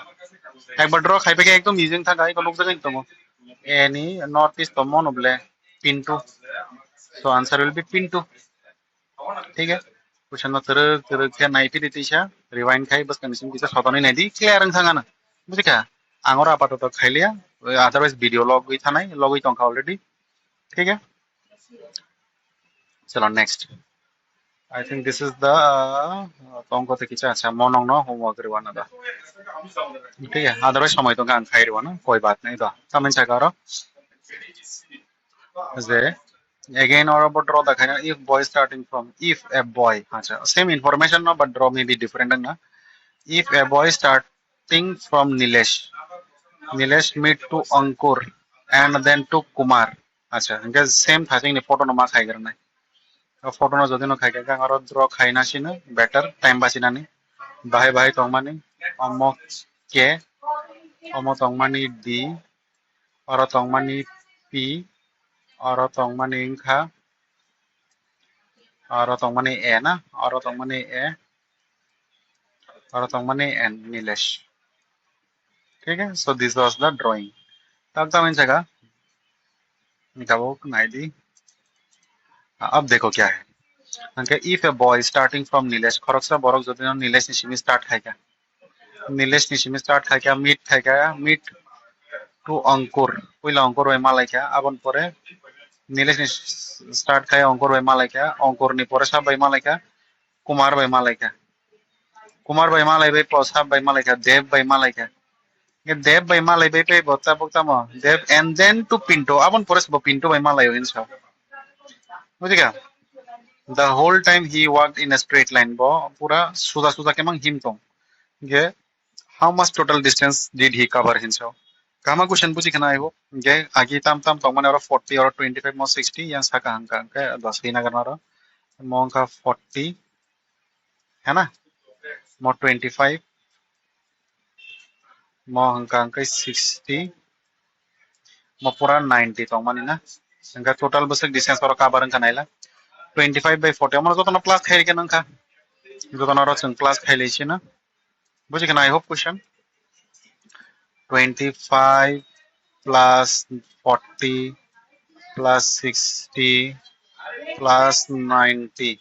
Ekbar draw khai beke ekdom easy thang kai ko nukjagani tongo. A ni northeast o mono ble Pintu. So answer will be Pintu. ठीक है? Question no twrwk twrwk khe nai phidi tisa, rewind khai bwskang ni simi kisa sotoni nai di, clear wng thang ano. Bujikha? Ang oro apatoto khailiya, otherwise video logwi thanai, logwi tongkha already. ठीक है? Chalo next. I think this is the, uh, tongko te kisa, acha, monong no homework riwana da. ठीक है? Otherwise somoi tongkha ang khai riwana, koi baat nahi da. Tamin saka aro. Je, again, or about draw the kind of if boy starting from, if a boy, acha, same information no, but draw may be different na. If a boy starting from Nilesh, Nilesh meet to Ankur and then to Kumar. Acha, hingke same thasing ni photo no ma khai granai. O photo no jodi no khai kha, ang aro draw khai na sino better time bachinani. Bahai bahai tongmani, omo K, omo tongmani D, oro tongmani P, oro tongmani wngkha, oro tongmani A na, oro tongmani A, oro tongmani N, Nilesh. ठीक है? So this was the drawing. Tab tamin saka, tabuk nai di. अब देखो क्या है. Hingke if a boy starting from Nilesh, khoroksa borok jodi no Nilesh ni simi start khai kha. Nilesh ni simi start khai kha, meet khai kha, meet to Ankur. Puila Ankur bai malai kha, aboni pore Nilesh ni start khai Ankur bai malai kha, Ankur ni pore sab bai malai kha, Kumar bai malai kha. Kumar bai malai bai po, sab bai malai kha, Dev bai malai kha. Hingke Dev bai malai bai pai bo tabuk tamo. Dev and then to Pinto. Aboni pore se bo Pinto bai malai o hinsa. Bujikha? The whole time he walked in a straight line. Bo pura suja suja kemang him tong. Hingke how much total distance did he cover hinsa? Kama question bujikhana I hope. Hingke agi tam tam tongmani oro forty oro twenty-five mo sixty yang saka hangka hingke dos hina gana oro. Mo hingka forty. Hena? Mo twenty-five. Mo hingka hingke sixty. Mo pura ninety tongmani na. Hingke total bwswk distance oro cover wngkha naila. Twenty-five by forty. Omo jotono plus khai rikha nangkha. Jotono oro chwng plus khai lai sino. Bujikhana, I hope question. Twenty-five plus forty plus sixty plus ninety.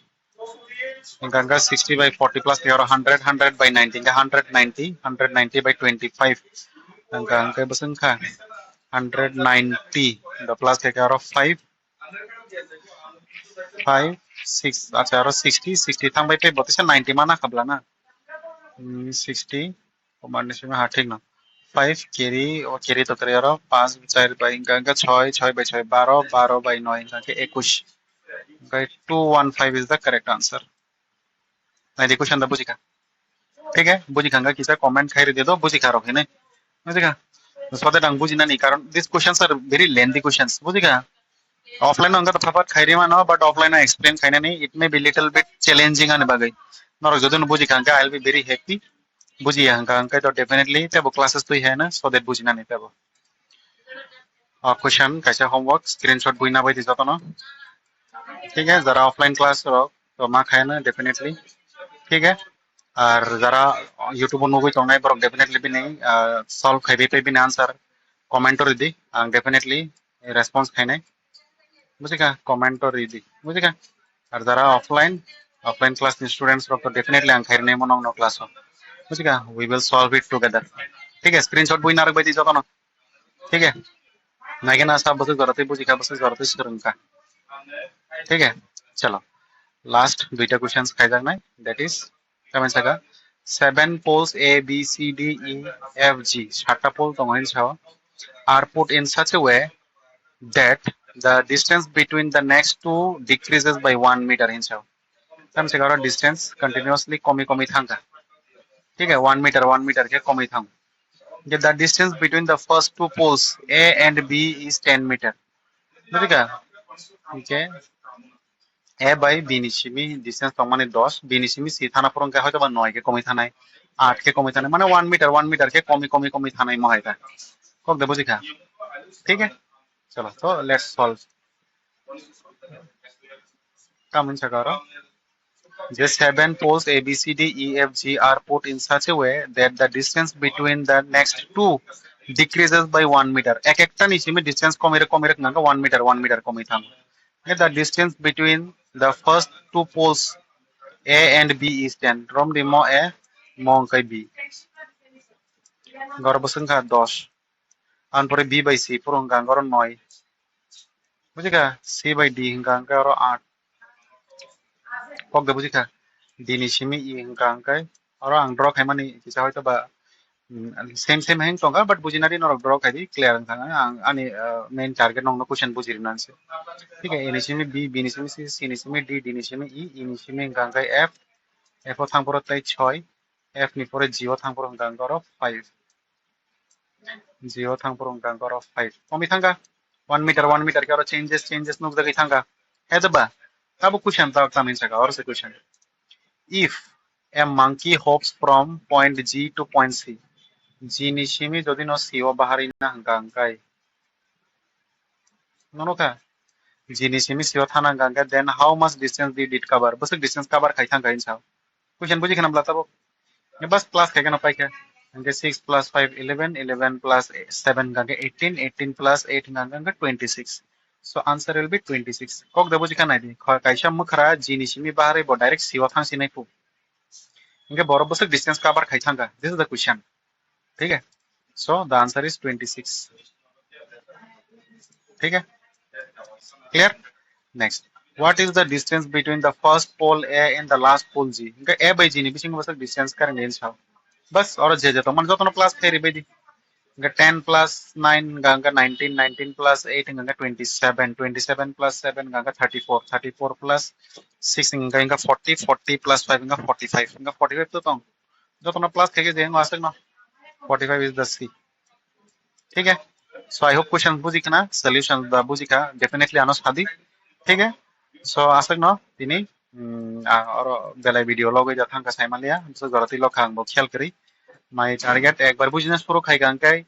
Hingka hingka sixty by forty plus tei oro hundred, hundred by ninety, hingka hundred ninety, hundred ninety by twenty-five. Hingka hingke bwswng kha hundred ninety, the plus khe aro five, five, six, acha, aro sixty, sixty thang bai tei bo teisa ninety mana kha bla na? Hmm, sixty, komani simi ha thik no. Five carry, o carry to carry aro, panch, char bai hingka hingke choi, choi bai choi baro, baro bai noi hingka hingke ekush. Hingke two one five is the correct answer. Nai di question da bujikha. Thik hai, bujikha hingke kisa comment khai ridi do, bujikha rok hinui. Bujikha? So that ang bujinani, karon these questions are very lengthy questions. Bujikha? Offline no hingke to phapat khai rimano, but offline no explain khainani, it may be little bit challenging ani bagwi. Norok jodi no bujikha hingke, I'll be very happy. Bujiya hingka hingke to definitely tebo classes twi hai na, so that bujinani tebo. O question kaisa homework, screenshot buina bai di jotono. Thik hai, jara offline class rok to ma khai na definitely. Thik hai, ar jara YouTube o nugui tongnai borok definitely bini, ah, solve khai bai bini answer comment o ridi, ang definitely response khainai. Bujikha? Comment o ridi. Bujikha? Ar jara offline, offline class ni students rok to definitely ang khairnai mo nong no class o. Bujikha? We will solve it together. Thik hai, screenshot bui narwk bai di jotono. Thik hai? Naikhe na sa bwswk jora tei bujikha, bwswk jora tei swrwngkha. Thik hai? Chalo. Last duita questions khaijaknai, that is, tamni saka, seven poles A, B, C, D, E, F, G, satta pole tongo hinwi sao, are put in such a way that the distance between the next two decreases by one meter hinwi sao. Tamni saka oro distance continuously komi komi thangkha. Thik hai, one meter, one meter khe komi thang. Hingke the distance between the first two poles A and B is ten meter. Bujikha? Hingke A bai B ni simi distance tongmani dos, B ni simi si thana phuru hingke hoito ba noi khe komwi thanai, aat khe komwi thanai, mane one meter, one meter khe komwi, komwi, komwi thanai mo hai ta. Kok de bujikha? Thik hai? Chalo, to let's solve. Tamni saka oro. The seven poles A, B, C, D, E, F, G are put in such a way that the distance between the next two decreases by one meter. Ek ekta ni simi distance komire komire nangka one meter, one meter komwi thang. Okay, the distance between the first two poles A and B is ten. Romdi mo A, mo hingkai B. Gor bwswng kha dos. An pore B by C phuru hingka hingke oro noi. Bujikha? C by D hingka hingke oro aat. Kok de bujikha? D ni simi E hingka hingke oro ang draw khaimani kisa hoito ba, mm, same same hai tongkha, but bujinadi norok draw khai di, clear wngkha. Ang ani, uh, main target nongno question bujirinani se. Thik hai, A ni simi B, B ni simi C, C ni simi D, D ni simi E, E ni simi hingka hingke F, F o thang phuru tei soi, F ni pore G o thang phuru hingka hingke oro five. G o thang phuru hingka hingke oro five. Komwi thangkha. One meter, one meter khe oro changes, changes nukjagwi thangkha. Hai da ba? Tabuk question ta tamni saka, oro se question. If a monkey hops from point G to point C, G ni simi jodi no C o baharwi na hingka hingkai. Nono kha? G ni simi C o thana hingka hingkhe, then how much distance did it cover? Bwswk distance cover khai thangkha hinwi sao. Question buji khna bla tabuk. Bas plus khai kheno paikha. Hingke six plus five, eleven, eleven plus seven hingke eighteen, eighteen plus eight hingke twenty-six. So answer will be twenty-six. Kok de buji kha naidi. Kha-, kaisa mwkhra G ni simi baharwi bo direct C o thang sinai phu. Hingke borok bwswk distance cover khai thangkha. This is the question. Thik hai? So the answer is twenty-six. Thik hai? Clear? Next. What is the distance between the first pole A and the last pole G? Hingke A by G ni bisingo bwswk distance karang hinwi sao. Bas, oro je je tongmani jotono plus khe ribai di. Hingke ten plus nine hingke nineteen, nineteen plus eight hingke twenty-seven, twenty-seven plus seven hingke thirty-four, thirty-four plus six hingke forty, forty plus five hingke forty-five, hingke forty-five to tong. Jotono plus khe khe je wngma aswk no. Forty-five is the C. Thik hai? So I hope question buji khna, solution da buji kha, definitely ano sadi. Thik hai? So aswk no tini, mm, ang oro belai video logwi da thangkha saimaliya, so jora twi lokha ang bo khel kwrwi. My target ekbar business phuru khai kang kai,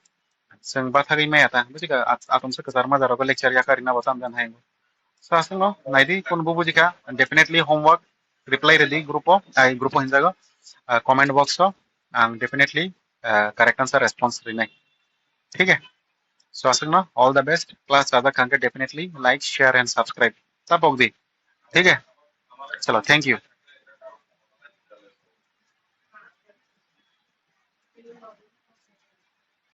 chwng bathagwi maya ta, buji kha, at-, atomsa kwchar majaro lecture yakarina bo tamjan hai. So aswk no naidi, kun bo buji kha, definitely homework reply redi group o, ai group o hinjago, ah, comment box o ang definitely, ah, correct answer response rinai. Thik hai? So aswk no, all the best. Class chajak kha hingke definitely like, share and subscribe. Tapok di. Thik hai? Chalo, thank you.